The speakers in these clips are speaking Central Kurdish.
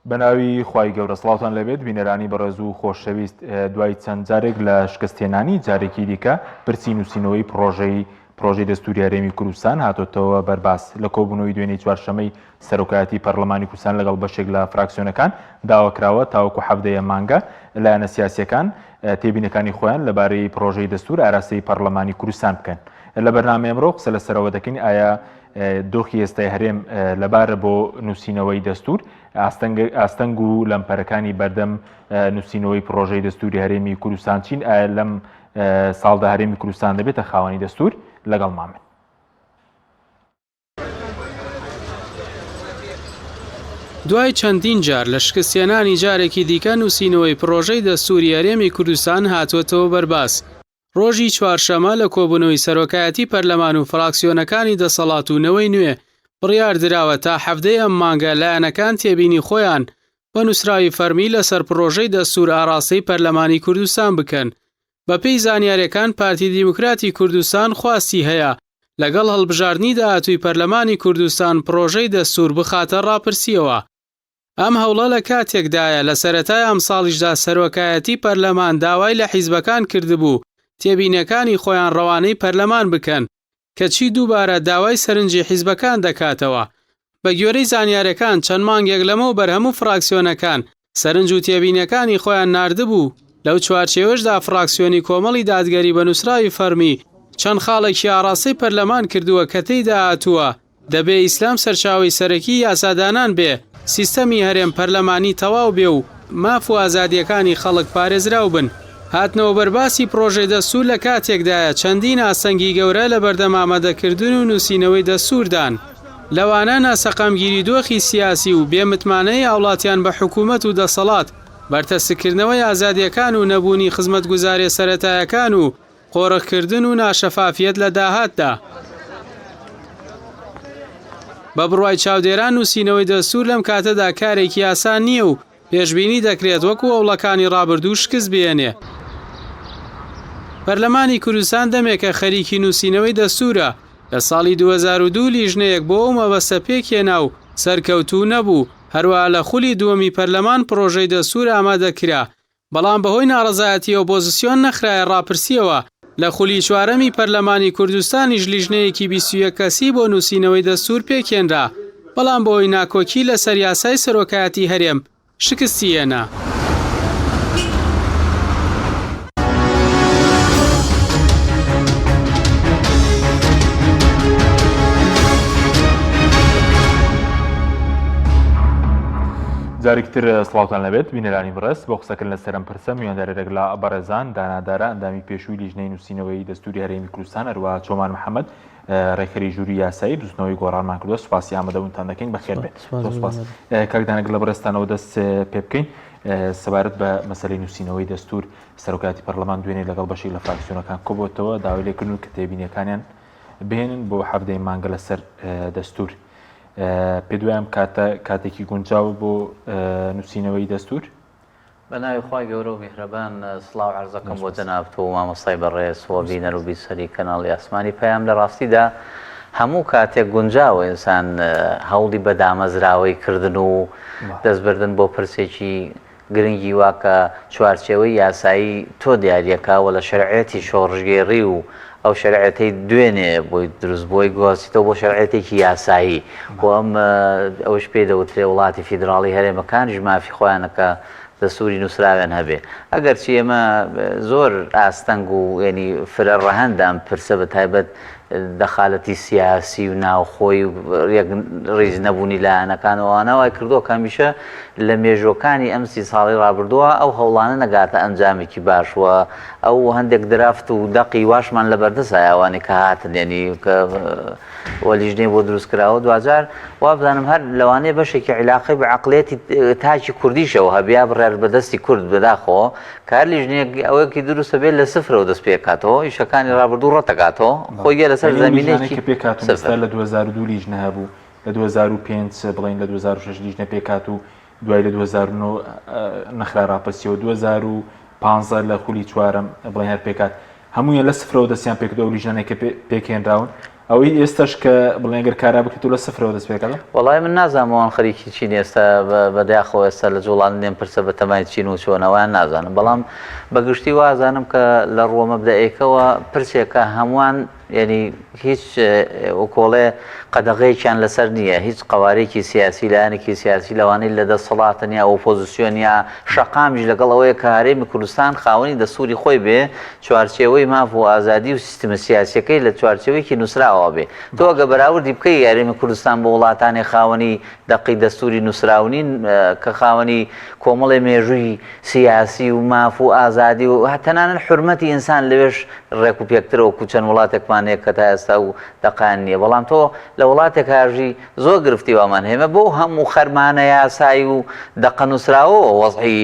بەناوی خوای گەورە سڵاوتان لێبێت بینەرانی بەڕێز و خۆشەویست دوای چەند جارێک لە شکستهێنانی جارێکی دیکە پرسی نووسینەوەی پڕۆژەی پرۆژەی دەستوری هەرێمی کوردستان هاتۆتەوە بەرباس لە کۆبوونەوەی دوێنێی چوارشەمەی سەرۆکایەتی پەرلەمانی کوردستان لەگەڵ بەشێک لە فراکسیۆنەکان داواکراوە تاوەکو حەڤدە مانگە لایەنە سیاسیەکان تێبینەکانی خۆیان لەبارەی پرۆژەی دەستور ئاراستەی پەرلەمانی کوردستان بکەن لە بەرنامەی ئەمڕۆ قسە لەسەرەوە دەکەین ئایا دۆخی ئێستای هەرێم لەبارە بۆ نووسینەوەی دەستور ئاستەنگ و لەمپەرەکانی بەردەم نووسینەوەی پرۆژەی دەستوری هەرێمی کوردستان چین ئایا لەم ساڵدا هەرێمی کوردستان دەبێتە خاوەنی دەستور لەگەڵمان بن. دوای چەندین جار لە شکستهێنانی جارێکی دیکە نووسینەوەی پڕۆژەی دەستووری هەرێمی کوردستان هاتووەتەوە بەرباس. ڕۆژی چوارشەمە لە کۆبوونەوەی سەرۆکایەتی پەرلەمان و فراکسیۆنەکانی دەسەڵات و نەوەی نوێ بڕیار دراوە تا حەڤدەی ئەم مانگە لایەنەکان تێبینی خۆیان بە نووسراوی فەرمی لەسەر پڕۆژەی دەستوور ئاڕاستەی پەرلەمانی کوردستان بکەن. بەپێی زانیارییەکان پارتی دیموکراتی کوردستان خواستی هەیە لەگەڵ هەڵبژاردنی داهاتووی پەرلەمانی کوردستان پڕۆژەی دەستوور بخاتە ڕاپرسییەوە. ئەم هەوڵە لە کاتێکدایە لە سەرەتای ئەمساڵیشدا سەرۆکایەتی پەرلەمان داوای لە حیزبەکان کردبوو تێبینیەکانی خۆیان ڕەوانەی پەرلەمان بکەن، کەچی دووبارە داوای سەرنجی حیزبەکان دەکاتەوە. بە گوێرەی زانیارەکان چەند مانگێک لەمەوبەر هەموو فراکسیۆنەکان سەرنج و تێبینیەکانی خۆیان ناردبوو، لەو چوارچێوەشدا فراکسیۆنی کۆمەڵی دادگەری بە نووسراوی فەرمی چەند خاڵێکی ئاڕاستەی پەرلەمان کردووە کە تێیدا هاتووە، دەبێ ئیسلام سەرچاوەی سەرەکی یاسادانان بێ، سیستەمی هەرێم پەرلەمانی تەواو بێ و ماف و ئازادییەکانی خەڵک پارێزراو بن. هاتنەوە بەرباسی پڕۆژەی دەستوور لە کاتێکدایە چەندین ئاستەنگی گەورە لەبەردەم ئامادەکردن و نووسینەوەی دەستووردان، لەوانە ناسەقامگیری دۆخی سیاسی و بێ متمانەیی هاوڵاتیان بە حکوومەت و دەسەڵات، بەرتەسککردنەوەی ئازادییەکان و نەبوونی خزمەتگوزارییە سەرەتایەکان و قۆرخکردن و ناشەفافیەت لە داهاتدا. بە بڕوای چاودێران نووسینەوەی دەستوور لەم کاتەدا کارێکی ئاسان نییە و پێشبینی دەکرێت وەکو هەوڵەکانی ڕابردوو شکست بهێنێ. پەرلەمانی کوردستان دەمێکە خەریکی نووسینەوەی دەستوورە، لە ساڵی 2002 لیژنەیەک بۆ ئەو مەبەستە پێکهێنا و سەرکەوتوو نەبوو، هەروەها لە خولی دووەمی پەرلەمان پڕۆژەی دەستوور ئامادەکرا، بەڵام بەهۆی ناڕەزایەتی ئۆپۆزسیۆن نەخرایە ڕاپرسییەوە، لە خولی چوارەمی پەرلەمانی کوردستانیش لیژنەیەکی 21 کەسی بۆ نووسینەوەی دەستوور پێکهێنرا، بەڵام بەهۆی ناکۆکی لەسەر یاسای سەرۆکایەتی هەرێم شکستی هێنا. جارێکی تر سڵاوتان لەبێت بینەرانی بەڕێز بۆ قسەکردن لەسەر ئەم پرسە میواندارێک لە بەڕێزان دانا دارا ئەندامی پێشووی لیژنەی نووسینەوەی دەستوری هەرێمی کوردستان هەروە چۆمان محەممەد ڕێکخەری ژووری یاسایی بزوتنەوەی گۆڕانمان کردووە سوپاسی ئامادەبوونتان دەکەین بەخێر بێن سپاس کاک دانا لە بەڕێزتانەوە دەست پێ بکەین سەبارەت بە مەسەلەی نووسینەوەی دەستور سەرۆکایەتی پەرلەمان دوێنێ لەگەڵ بەشێک لە فراکسیۆنەکان کۆبۆتەوە داوای لێکردن کە تێبینیەکانیان بهێنن بۆ حەڤدەی مانگە لەسەر دەستور پێت وایە ئەم کاتە کاتێکی گونجاوە بۆ نووسینەوەی دەستور؟ بە ناوی خوای گەورە و میهرەبان سڵاو عەرزەکەم بۆ جەنابت و مامۆستای بەڕێز و بینەر و بیسەری کەناڵی ئاسمانی پەیام لە ڕاستیدا هەموو کاتێک گونجاوە ئینسان هەوڵی بە دامەزراوەی کردن و دەستبردن بۆ پرسێکی گرنگی وا کە چوارچێوەی یاسایی تۆ دیاریەکا و لە شەرعیەتی شۆڕشگێڕی و ئەو شەرعیەتەی دوێنێ بۆی دروست بۆی گواستیتەوە بۆ شەرعیەتێکی یاسایی و ئەم ئەوش پێی دەوترێ وڵاتی فیدراڵی هەرێمەکانیش مافی خۆیانە کە دەستوری نووسراویان هەبێ ئەگەرچی ئێمە زۆر ئاستەنگ و یعنی فرە ڕەهەندە ئەم پرسە بە تایبەت دەخالەتی سیاسی و ناوخۆی و یەک ڕیز نەبوونی لایەنەکان و ئەوانە وای کردووە کە هەمیشە لە مێژووەکانی ئەم سی ساڵەی ڕابردووە ئەو هەوڵانە نەگاتە ئەنجامێکی باش و ئەو هەندێک درافت و دەقی واشمان لەبەردەست هەیە ئەوانەی کە هاتن یعنی کە و لیژنەی بۆ دروست کراوە دواجار وابزانم هەر لەوانەیە بەشێکی عیلاقەی بە عەقڵیەتی تاکی کوردیشەوە هەبێ یا بڕیار بەدەستی کورد بەداخەوە کە هەر لیژنەیەک ئەوەیەکی دروستە بێت لە سفرەوە دەست پێکاتەوە ئیشەکانی ڕابردوو ڕەتەکاتەوە خۆی گە لەسەر یعنی ئەو لیژنانەی زەمینێکی کە پێکهاتوون سفر ئێستا لە 2002 لیژنە هەبوو لە 2005 بڵێین لە 2006 لیژنە پێکهات و دوای لە 2009 نەخرا ڕاپرسیەوە 2015 لە خولی چوارەم بڵێن هەر پێکات هەموویان لە سفرەوە دەستیان پێکردووە ئەو لیژنانەی کە پێکهێنراون. ئەوەی ئێستاش کە بڵێن گەر کارا بکرێت و لە سفرەوە دەست پێ بکات؟ وەڵای من نازانم ئەوان خەریکی چین ئێستا بە داخەوە ئێستا لە جوڵاندنی ئەم پرسە بە تەمای چین و چۆن ئەوان نازانم بەڵام بە گشتی وازانم کە لە ڕووە مەبدەئێکەوە پرسێکە هەمووان یعنی هیچ وکۆڵێ قەدەغەیەکیان لەسەر نییە هیچ قەوارێکی سیاسی لایەنێکی سیاسی لەوانەی لە دەسەڵاتن یا ئۆپۆزیسیۆن یا شەقامیش لەگەڵ ئەوەیە کە هەرێمی کوردستان خاوەنی دەستوری خۆی بێ چوارچێوەی ماف و ئازادی و سیستمە سیاسیەکەی لە چوارچێوەیەکی نووسراوە بێ. تۆ ئەگەر بەراوردی بکەی هەرێمی کوردستان بۆ وڵاتانی خاوەنی دەقی دەستووری نووسراو نین کە خاوەنی کۆمەڵێ مێژووی سیاسی و ماف و ئازادی و تەنانەت حورمەتی ئینسان لەوێش ڕێک و پێکترە وەکوو چەند وڵاتێکمان هەیە کە تا ئێستا و دەقیان نییە بەڵام تۆ لە وڵاتێک هاژی زۆر گرفتی وامان هەیە ئێمە بەو هەموو خەرمانە یاسایی و دەقە نووسراوەوە وەزعی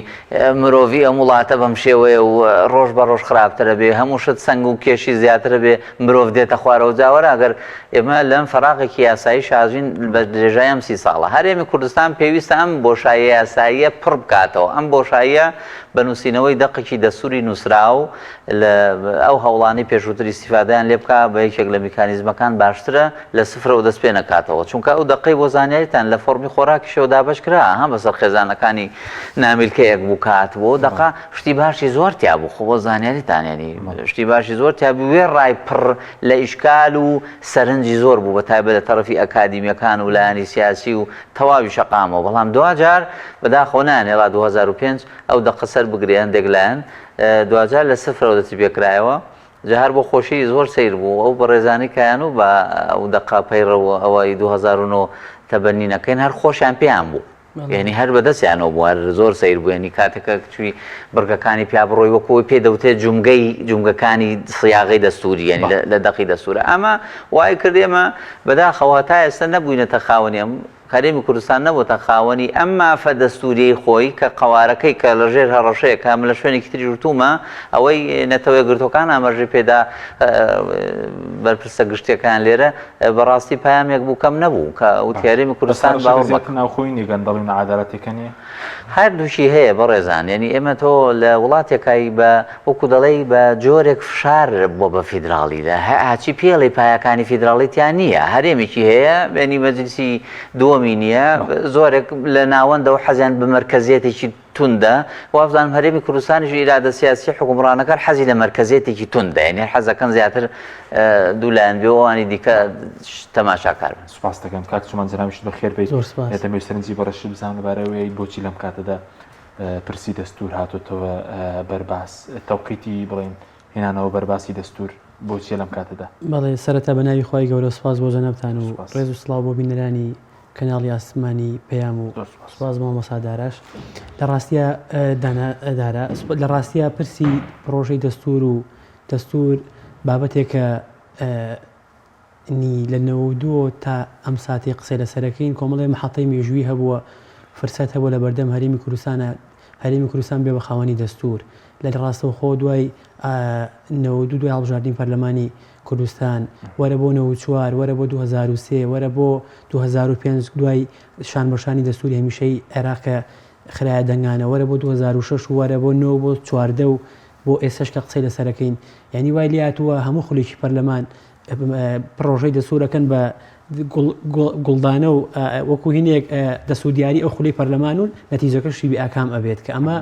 مرۆڤی ئەم وڵاتە بەم شێوەیە و ڕۆژ بە ڕۆژ خراپترە بێ هەموو شت سەنگ و کێشی زیاترە بێ مرۆڤ دێتە خوارەوە جاوەرە ئەگەر ئێمە لەم فەراغێکی یاسایی شازین بە درێژای ئەم سی ساڵە هەرێمی کوردستان پێویستە ئەم بۆشاییە یاساییە پڕ بکاتەوە ئەم بۆشاییە بە نووسینەوەی دەقێکی دەستوری نووسراو لە ئەو هەوڵانەی پێشووتر ئیستیفادەیان لێ بکا بە یەکێک لە میکانیزمەکان باشترە لە سفرەوە دەست پێ نەکاتەوە چونکە ئەو دەقەی بۆ زانیاریتان لە فۆڕمی خۆراکیشەوە دابەش کرا ها بەسەر خێزانەکانی نامیلکەیەک بوو کە هاتبوو ئەو دەقە شتی باشی زۆر تیا بوو خۆ بۆ زانیاریتان یانی شتی باشی زۆر تیا بوو وێڕای پڕ لە ئیشکال و سەرنجی زۆر بوو بە تایبەت لە تەڕەفی ئەکادیمیەکان و لایەنی سیاسی و تەواوی شەقامەوە بەڵام دواجار بەداخەوە نایانهێڵا 2005 ئەو دەقە سەر بگرێ هەندێک لایەن دواجار لە سفرەوە دەستی پێکرایەوە جا هەر بۆ خۆشی زۆر سەیر بوو ئەو بەڕێزانەی کایان و بە ئەو دەقە پەیڕەو ئەوەی 2009 تەبەنی نەکەین هەر خۆشیان پێیان بوو یعنی هەر بەدەستیانەوە بوو هەر زۆر سەیر بوو یعنی کاتێکە چوی بڕگەکانی پیا بڕۆی وەکو ئەوەی پێ دەوترێت جومگەی جومگەکانی سیاغەی دەستوری یعنی لە دەقی دەستورە ئەمە وای کرد ئێمە بەداخەوە تا ئێستا نەبووینەتە خاوەنی ئەم هەرێمی کوردستان نەبۆتە خاوەنی ئەم مافە دەستووریەی خۆی کە قەوارەکەی کە لە ژێر هەڕەشەیە کە من لە شوێنێکی تریش وتوومە ئەوەی نەتەوە یەکگرتووەکان ئاماژەی پێدا بەرپرسە گشتیەکان لێرە بەڕاستی پەیامێک بوو کەم نەبوو کە وتی هەرێمی کوردستان باوەڕ بە ناوخۆی نیە گەندەڵی و نەعادالەتیەکە نیە؟ هەردووکی هەیە بەڕێزان یعنی ئێمە تۆ لە وڵاتێکای بە وەکو دەڵێی بە جۆرێک فشار بۆ بە فیدراڵی لە هەچی پێڵی پایەکانی فیدراڵی تیا نییە هەرێمێکی هەیە یعنی مەجلیسی دووەمی نییە زۆرێک لە ناوەندەوە حەزیان بە مەرکەزیەتێکی توندە وابزانم هەرێمی کوردستانیش ئیرادە سیاسی حکومڕانەکان حەزی لە مەرکەزیەتێکی توندە یعنی حەزەکەن زیاتر دوو لایەن بێ ئەوانی دیکە تەماشاکار بن. سوپاست دەکەم کاک چومان جەنابیشت بەخێر بێیت. زۆر سوپاس. دەمەوێت سەرنجی بەڕێزت بزانم لەبارەی بۆچی لەم کاتەدا پرسی دەستوور هاتۆتەوە بەر باس، تەوقیتی بڵێین هێنانەوە بەر باسی دەستوور بۆ چیە لەم کاتەدا؟ بەڵێ سەرەتا بە ناوی خوای گەورە سوپاس بۆ جەنابتان و ڕێز و سڵاو بۆ بینەرانی کەناڵی ئاسمانی پەیام و سوپاس بۆ مامۆستا داراش. لە ڕاستیا دانا دارا لە ڕاستیا پرسی پڕۆژەی دەستوور و دەستوور بابەتێکە نی لە 92 تا ئەم ساتەی قسەی لەسەرەکەین کۆمەڵێ محەتەی مێژووی هەبووە فرسەت هەبووە لە بەردەم هەرێمی کوردستانە هەرێمی کوردستان بێ بە خاوەنی دەستوور لە ڕاستەوخۆ دوای 92 دوای هەڵبژاردنی پەرلەمانی کوردستان وەرە بۆ 94 وەرە بۆ 2003 وەرە بۆ 2005 دوای شان بەشانی دەستوری هەمیشەی عێراق کە خرایە دەنگانە وەرە بۆ 2006 وەرە بۆ 9 بۆ 14 و بۆ ئێستەش کە قسەی لەسەرەکەین یانی وای لێهاتووە هەموو خولێکی پەرلەمان پڕۆژەی دەستوورەکەن بە گوڵدانە و وەکو هینێک دەست و دیاری ئەو خولی پەرلەمان و نەتیجەکەشی بێ ئاکام ئەبێت کە ئەمە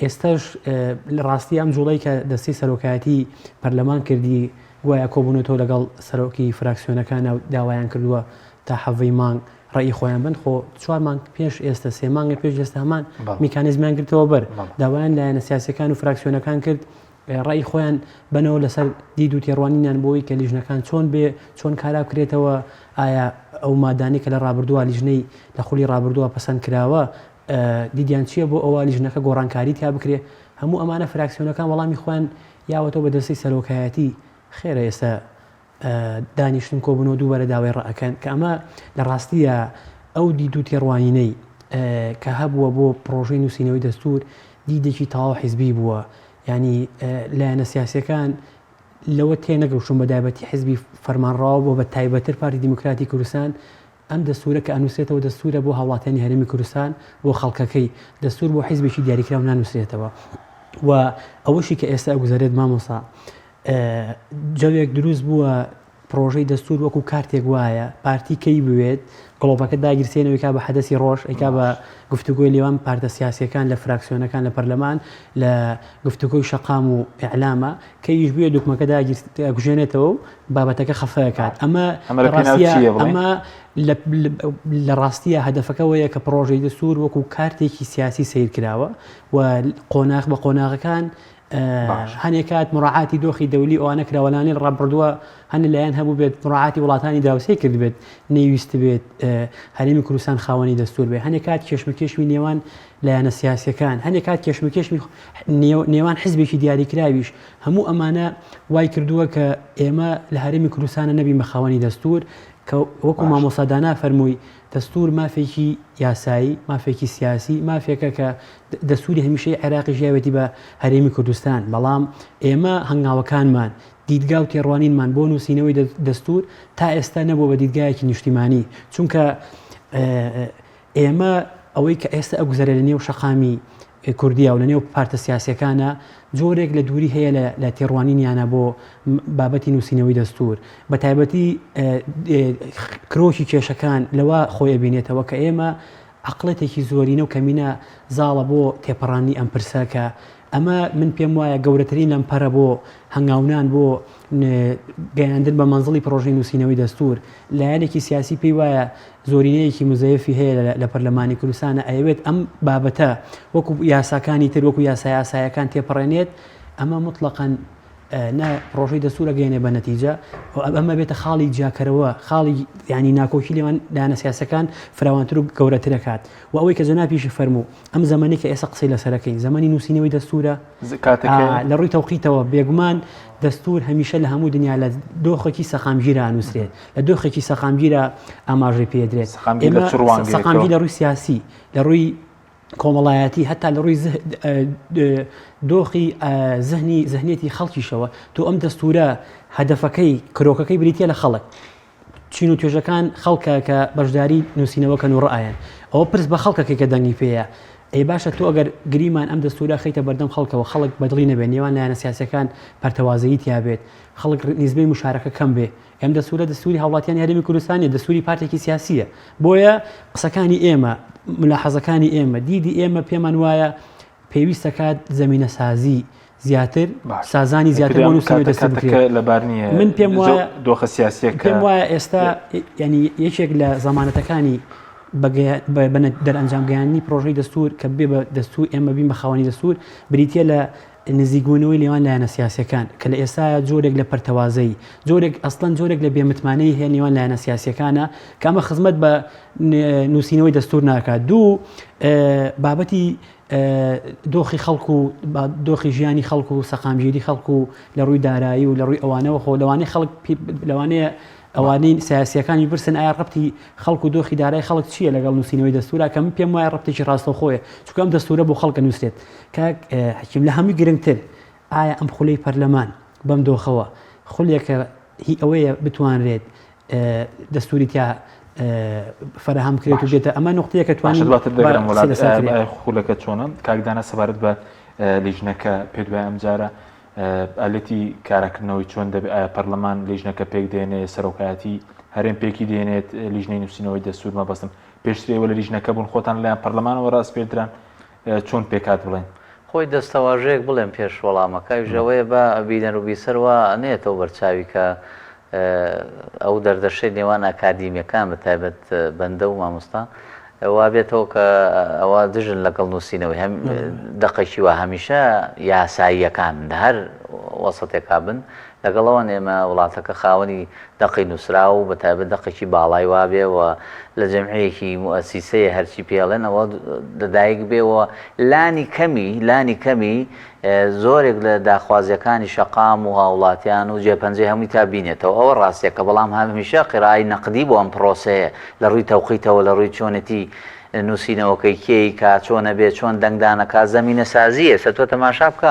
ئێستاش لە ڕاستی ئەم جوڵەی کە دەستی سەرۆکایەتی پەرلەمان کردی گوایە کۆبوونەتەوە لەگەڵ سەرۆکی فراکسیۆنەکانە و داوایان کردووە تا حەڤەی مانگ ڕێی خۆیان بن خۆ چوار مانگ پێش ئێستا سێ مانگە پێش ئێستا هەمان میکانیزمیان گرتەوە بەر داوایان لایەنە سیاسەکان و فراکسیۆنەکان کرد ڕای خۆیان بەنەوە لەسەر دید و تێڕوانینیان بۆی کە لیژنەکان چۆن بێ چۆن کارا بکرێتەوە ئایا ئەو مادانەی کە لە ڕابردووە لیژنەی لە خولی ڕابردووە پەسەند کراوە دیدیان چییە بۆ ئەوە لیژنەکە گۆڕانکاری تیا بکرێ هەموو ئەمانە فراکسیۆنەکان وەڵامی خۆیان یاوەتەوە بە دەستەی سەرۆکایەتی خێرە ئێستا دانیشتن کۆبوونەوە دووبارە داوای ڕائەکەن کە ئەمە لە ڕاستیە ئەو دید و تێڕوانینەی کە هەبووە بۆ پڕۆژەی نووسینەوەی دەستور دیدێکی تەواو حیزبی بووە ینی لایەنە سیاسەکان لەوە تێنەگەشتون بە دایبەتی حزبی فەرمانڕاوە بۆ بە تایبەتر پارتی دیموکراتی کوردستان ئەم دەستورە کە ئەنووسرێتەوە دەستورە بۆ هاوڵاتیانی هەرێمی کوردستان بۆ خەڵکەکەی دەستور بۆ حیزبێکی دیاریکراو نانووسرێتەوە و ئەوەشی کە ئێستا ئەگوزارێت مامۆسا جەوێک دروست بووە. پڕۆژەی دەستوور وەکو کارتێک وایە، پارتی کەی بوێت گڵۆپەکە داگیرسێنەوە ئەیکا بە حەدەسی ڕۆژ، ئەیکا بە گفتوگۆی نێوان پارتە سیاسییەکان لە فراکسیۆنەکان لە پەرلەمان، لە گفتوگۆی شەقام و ئیعلامە، کەیش بوێت دوکمەکە ئەکوژێنێتەوە و بابەتەکە خەفە ئەکات. ئەمە ئەمە لە پێناو چییە بڵێین؟ ئەمە لە ڕاستییا هەدەفەکە ئەوەیە کە پڕۆژەی دەستوور وەکو کارتێکی سیاسی سەیر کراوە و قۆناغ بە قۆناغەکان هەنێ کات مراعاتی دۆخی دەولی ئەوانە کراوە لانێ ڕابردووە هەنێ لایەن هەبوو بێت مراعاتی وڵاتانی دراوسێ کردبێت نەیویستبێت هەرێمی کوردستان خاوەنی دەستور بێ هەنێ کات کێشمەکێشمی نێوان لایەنە سیاسەکان هەنێ کات کێشمەکێشمی نێوان حزبێکی دیاریکراویش هەموو ئەمانە وای کردووە کە ئێمە لە هەرێمی کوردستانە نەبین بە خاوەنی دەستور کە وەکو مامۆستا دانا فەرمووی دەستور مافێکی یاسایی مافێکی سیاسی مافێکە کە دەستوری هەمیشەی عێراقیش یاوێتی بە هەرێمی کوردستان، بەڵام ئێمە هەنگاوەکانمان، دیدگا و تێڕوانینمان بۆ نووسینەوەی دەستور تا ئێستا نەبووە بە دیدگایەکی نیشتیمانی، چونکە ئێمە ئەوەی کە ئێستا ئەگوزەرێ لە نێو شەقامی کوردیا و لە نێو پارتە سیاسیەکانە جۆرێک لە دووری هەیە لە تێڕوانینیانە بۆ بابەتی نووسینەوەی دەستور، بە تایبەتی کرۆکی کێشەکان لەوە خۆی ئەبینێتەوە کە ئێمە عەقڵێتێکی زۆرینە و کەمینە زاڵە بۆ تێپەڕاندنی ئەم پرسە کە ئەمە من پێم وایە گەورەترین لەمپەرە بۆ هەنگاونان بۆ گەیاندن بە مەنزڵی پڕۆژەی نووسینەوەی دەستوور. لایەنێکی سیاسی پێی وایە زۆرینەیەکی موزەیەفی هەیە لە پەرلەمانی کوردستانە ئەیەوێت ئەم بابەتە وەکو یاساکانی تر وەکو یاسا یاسایەکان تێپەڕێنێت ئەمە موتڵەقەن نە پڕۆژەی دەستوور ئەگەیەنێ بە نەتیجە و ئەمە بێتە خاڵی جیاکەرەوە خاڵی ینی ناکۆکی لێوان لایەنە سیاسەکان فراوانتر و گەورەتر ئەکات و ئەوەی کە جەنابیشی فەرموو ئەم زەمەنی کە ئێستا قسەی لەسەرەکەین زەمەنی نووسینەوەی دەستوورە لە ڕووی تەوقیتەوە بێگومان دەستور هەمیشە لە هەموو دنیا لە دۆخێکی سەقامگیرا نووسرێت لە دۆخێکی سەقامگیرا ئاماژەی پێدرێت سەقامگیر لە ڕووی سیاسی لە ڕووی کۆمەڵایەتی هەتا لە ڕووی دۆخی زهنی زهنیەتی خەڵکیشەوە تۆ ئەم دەستورە هەدەفەکەی کرۆکەکەی بریتە لە خەڵک چین و توێژەکان خەڵکە کە بەشداری نووسینەوەکەن و ڕایەن ئەوە پرس بە خەڵکەکەی کە دەنگی پێیە ئەی باشە تۆ ئەگەر گریمان ئەم دەستورە خەیتە بەردەم خەڵکەوە خەڵک بەدڵی نەبێت نێوان لایەنە سیاسەکان پەرتەوازەیی تیابێت خەڵک نیزبەی مشارەکە کەم بێ ئەم دەستورە دەستوری هاوڵاتیانی هەرێمی کوردستان نیە، دەستوری پارتێکی سیاسیە. بۆیە قسەکانی ئێمە، ملاحەزەکانی ئێمە، دیدی ئێمە پێمان وایە پێویستە کات زەمینەسازی زیاتر، سازانی زیاتر بۆ نووسینەوەی دەستور بکرێت. لەبار نییە. من پێم وایە دۆخە سیاسییەکە پێم وایە ئێستا یانی یەکێک لە زەمانەتەکانی بە دەرئەنجام گەیاندنی پرۆژەی دەستور کە ببێ بە دەستور ئێمە بین بە خاوەنی دەستور بریتییە لە نزیکبوونەوەی نێوان لایەنە سیاسیەکان کە لە ئێستایا جۆرێک لە پەرتەوازەیی، جۆرێک ئەسڵەن جۆرێک لە بێمتمانەیی هەیە نێوان لایەنە سیاسیەکانە کە ئەمە خزمەت بە نووسینەوەی دەستور ناکات. دوو، بابەتی دۆخی خەڵک و دۆخی ژیانی خەڵک و سەقامگیری خەڵک و لە ڕووی دارایی و لە ڕووی ئەوانەوە خۆ لەوانەیە خەڵک لەوانەیە ئەوانەی سیاسیەکانی بپرسن ئایا ڕەبتی خەڵک و دۆخی دارای خەڵک چییە لەگەڵ نووسینەوەی دەستورا کە من پێم وایە ڕەبتێکی ڕاستەوخۆیە چونکە ئەم دەستورە بۆ خەڵکە نووسرێت کاک حەکیم لە هەمووی گرنگتر ئایا ئەم خولەی پەرلەمان بەم دۆخەوە خولێکە هی ئەوەیە بتوانرێت دەستوری تیا فەراهەم بکرێت و بێتە ئەمە نقطەیەکە توانین دواتر دەگەرم وڵات خولەکە چۆنە کاک دانا سەبارەت بە لیژنەکە پێت وایە ئەم جارە ئالەتی کاراکردنەوەی چۆن دەبێت ئایا پەرلەمان لیژنەکە پێک دێنێ سەرۆکایەتی هەرێم پێکی دێنێت لیژنەی نووسینەوەی دەستور مەبەستم پێشتر ئێوە لە لیژنەکە بوون خۆتان لەلایەن پەرلەمانەوە ڕاسپێردران چۆن پێکهات بڵێن؟ خۆی دەستەواژەیەک بڵێم پێش وەڵامەکە ئەویش ئەوەیە با بینەر و بیسەر وا نەیەتەوە بەرچاوی کە ئەو دەردەشەی نێوان ئەکادیمیەکان بە تایبەت بەندە و مامۆستا وا بێتەوە کە ئەوە دژن لەگەڵ نووسینەوەی هەم دەقێکی وا هەمیشە یاساییەکان لە هەر وەسەتێکا بن لەگەڵ ئەوان ئێمە وڵاتەکە خاوەنی دەقی نووسراو و بەتایبەت دەقێکی باڵای وابێ و لە جەمعیەکی موئەسیسەیە هەرچی پێڵێن ئەوە لەدایک بێ و لانی کەمی لانی کەمی زۆرێک لە داخوازیەکانی شەقام و هاوڵاتیان و جێپەنجەی هەمووی تا بینێتەوە ئەوە ڕاستیەکە بەڵام هەمیشە قیرای نەقدی بۆ ئەم پرۆسەیە لە ڕووی تەوقیتەوە لە ڕووی چۆنێتی. نووسینەوەکەی کێی کا چۆن ئەبێ چۆن دەنگدان ئەکا زەمینەسازی ئێستا تۆ تەماشا بکە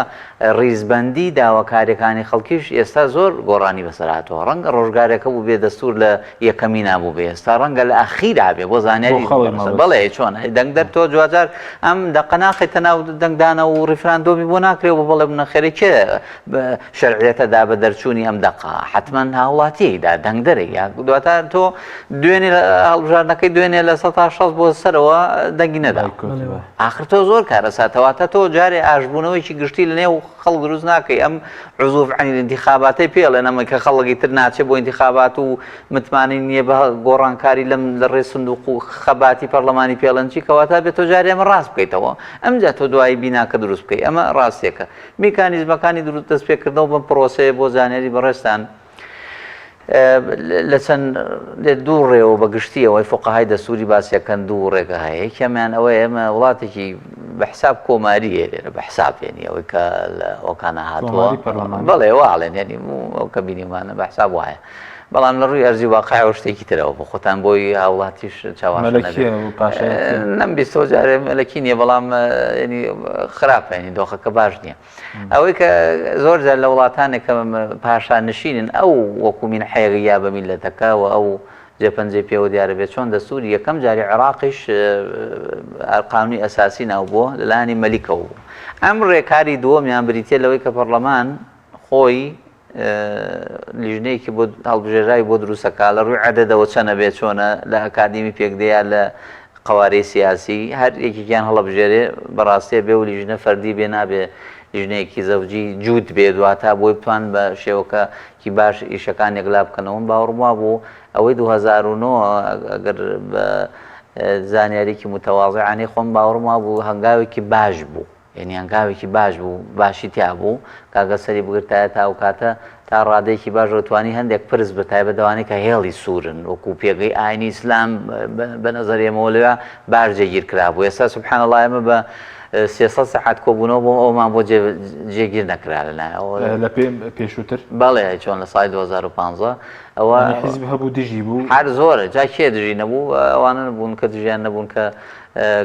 ڕیزبەندی داواکاریەکانی خەڵکیش ئێستا زۆر گۆڕانی بەسەر هاتووە ڕەنگە ڕۆژگارێک هەبوو بێ دەستور لە یەکەمینا بووبێ ئێستا ڕەنگە لە ئەخیرا بێ بۆ زانیاری بەڵێ چۆن دەنگدەر تۆ جواجار ئەم دەقە ناخەیتە ناو دەنگدانە و ڕیفراندۆمی بۆ ناکرێ و بڵێ نەخێرە کێ شەرعیەتە دا بە دەرچوونی ئەم دەقە حەتمەن هاوڵاتیی دا دەنگدەرە یا دواتە تۆ دوێنێ هەڵبژاردنەکەی دوێنێ 60% بۆ سەرەوە دەنگی نەدا ئاخر تۆ زۆر کارەساتەواتە تۆ جارێ ئاشبوونەوەیکی گشتی لە نێو خەڵک دروست ناکەی ئەم عزوف عن الانتخاباتەی پێڵێن ئەمە کە خەڵکی تر ناچێ بۆ انتخابات و متمانەی نییە بە گۆڕانکاری لەم لە ڕێ سندوق و خەباتی پەرلەمانی پێڵێن چی کەواتە بێت تۆ جارێ ئەمە ڕاست بکەیتەوە ئەمجا تۆ دوایی بیناکە دروست بکەی ئەمە ڕاستیەکە میکانیزمەکانی دروست دەستپێکردنەوە بەم پرۆسەیە بۆ زانیاری بەڕێزتان لە چەند دوو ڕێوە بە گشتی ئەوەی فقەهای دەستوری باسیەکەن دوو ڕێگە هەیە یەکەمیان ئەوەیە ئێمە وڵاتێکی بە حساب کۆماری هەیە لێرە بە حساب یعنی ئەوەی کە لە ئەوکانە هاتووە بەڵێ واڵێن یعنی ئەو کە بینیمانە بە حساب وایە بەڵام لە ڕووی ئەرزی واقعەوە شتێکی ترەوە بۆ خۆتان بۆی هاوڵاتیش چاوان نەمبیستەوە جارێ مەلەکی نییە بەڵام ینی خراپە ینی دۆخەکە باش نییە ئەوەی کە زۆر جار لە وڵاتانێک کە پاشا نشینن ئەو وەکو مینحەیەک یا بە میللەتەکە و ئەو جێپەنجەی پێوە دیارە بێت چۆن دەستوری یەکەم جاری عێراقیش قانونی ئەساسی ناو بووە لەلایەنی مەلیکەوە بوو ئەم ڕێکاری دووەمیان بریتە لەوەی کە پەرلەمان خۆی لیژنەیەکی بۆ هەڵبژێراوی بۆ دروستەکە لە ڕووی عەدەدەوە چەنە بێ چۆنە لە ئەکادیمی پێک دێ یا لە قەوارەی سیاسی هەر یەکێکیان هەڵەبژێرێ بەڕاستیە بێ و لیژنە فەردی بێ نابێ لیژنەیەکی زەوجی جووت بێ دواتا بۆی بتوان بە شێوەکەکی باش ئیشەکان یەکلا بکەنەوە من باوەڕم وابوو ئەوەی 2009 ئەگەر بە زانیاریکی متەواضعانەی خۆم باوەڕم وابوو هەنگاوێکی باش بوو یەنی هەنگاوێکی باش بوو باشی تیا بوو کاگە سەری بگرتایە تا ئەو کاتە تا ڕادەیەکی باش توانی هەندێک پرس بە تایبەت ئەوانەی کە هێڵی سوورن وەکو پێگەی ئاینی ئیسلام بە نەزەر ئێمەوە لەوێ باش جێگیر کرابوو ئێستا سبحان الله ئێمە بە 300 سەعات کۆبوونەوە بۆ ئەومان بۆ جێگیر نەکرا لەلایەوە لە پێ پێشووتر بەڵێ چۆن لە ساڵی 2015 ئەوە حیزب هەبوو دژی بوو هەر زۆرە جا کێ دژی نەبوو ئەوانە بوون کە دژیان نەبوون کە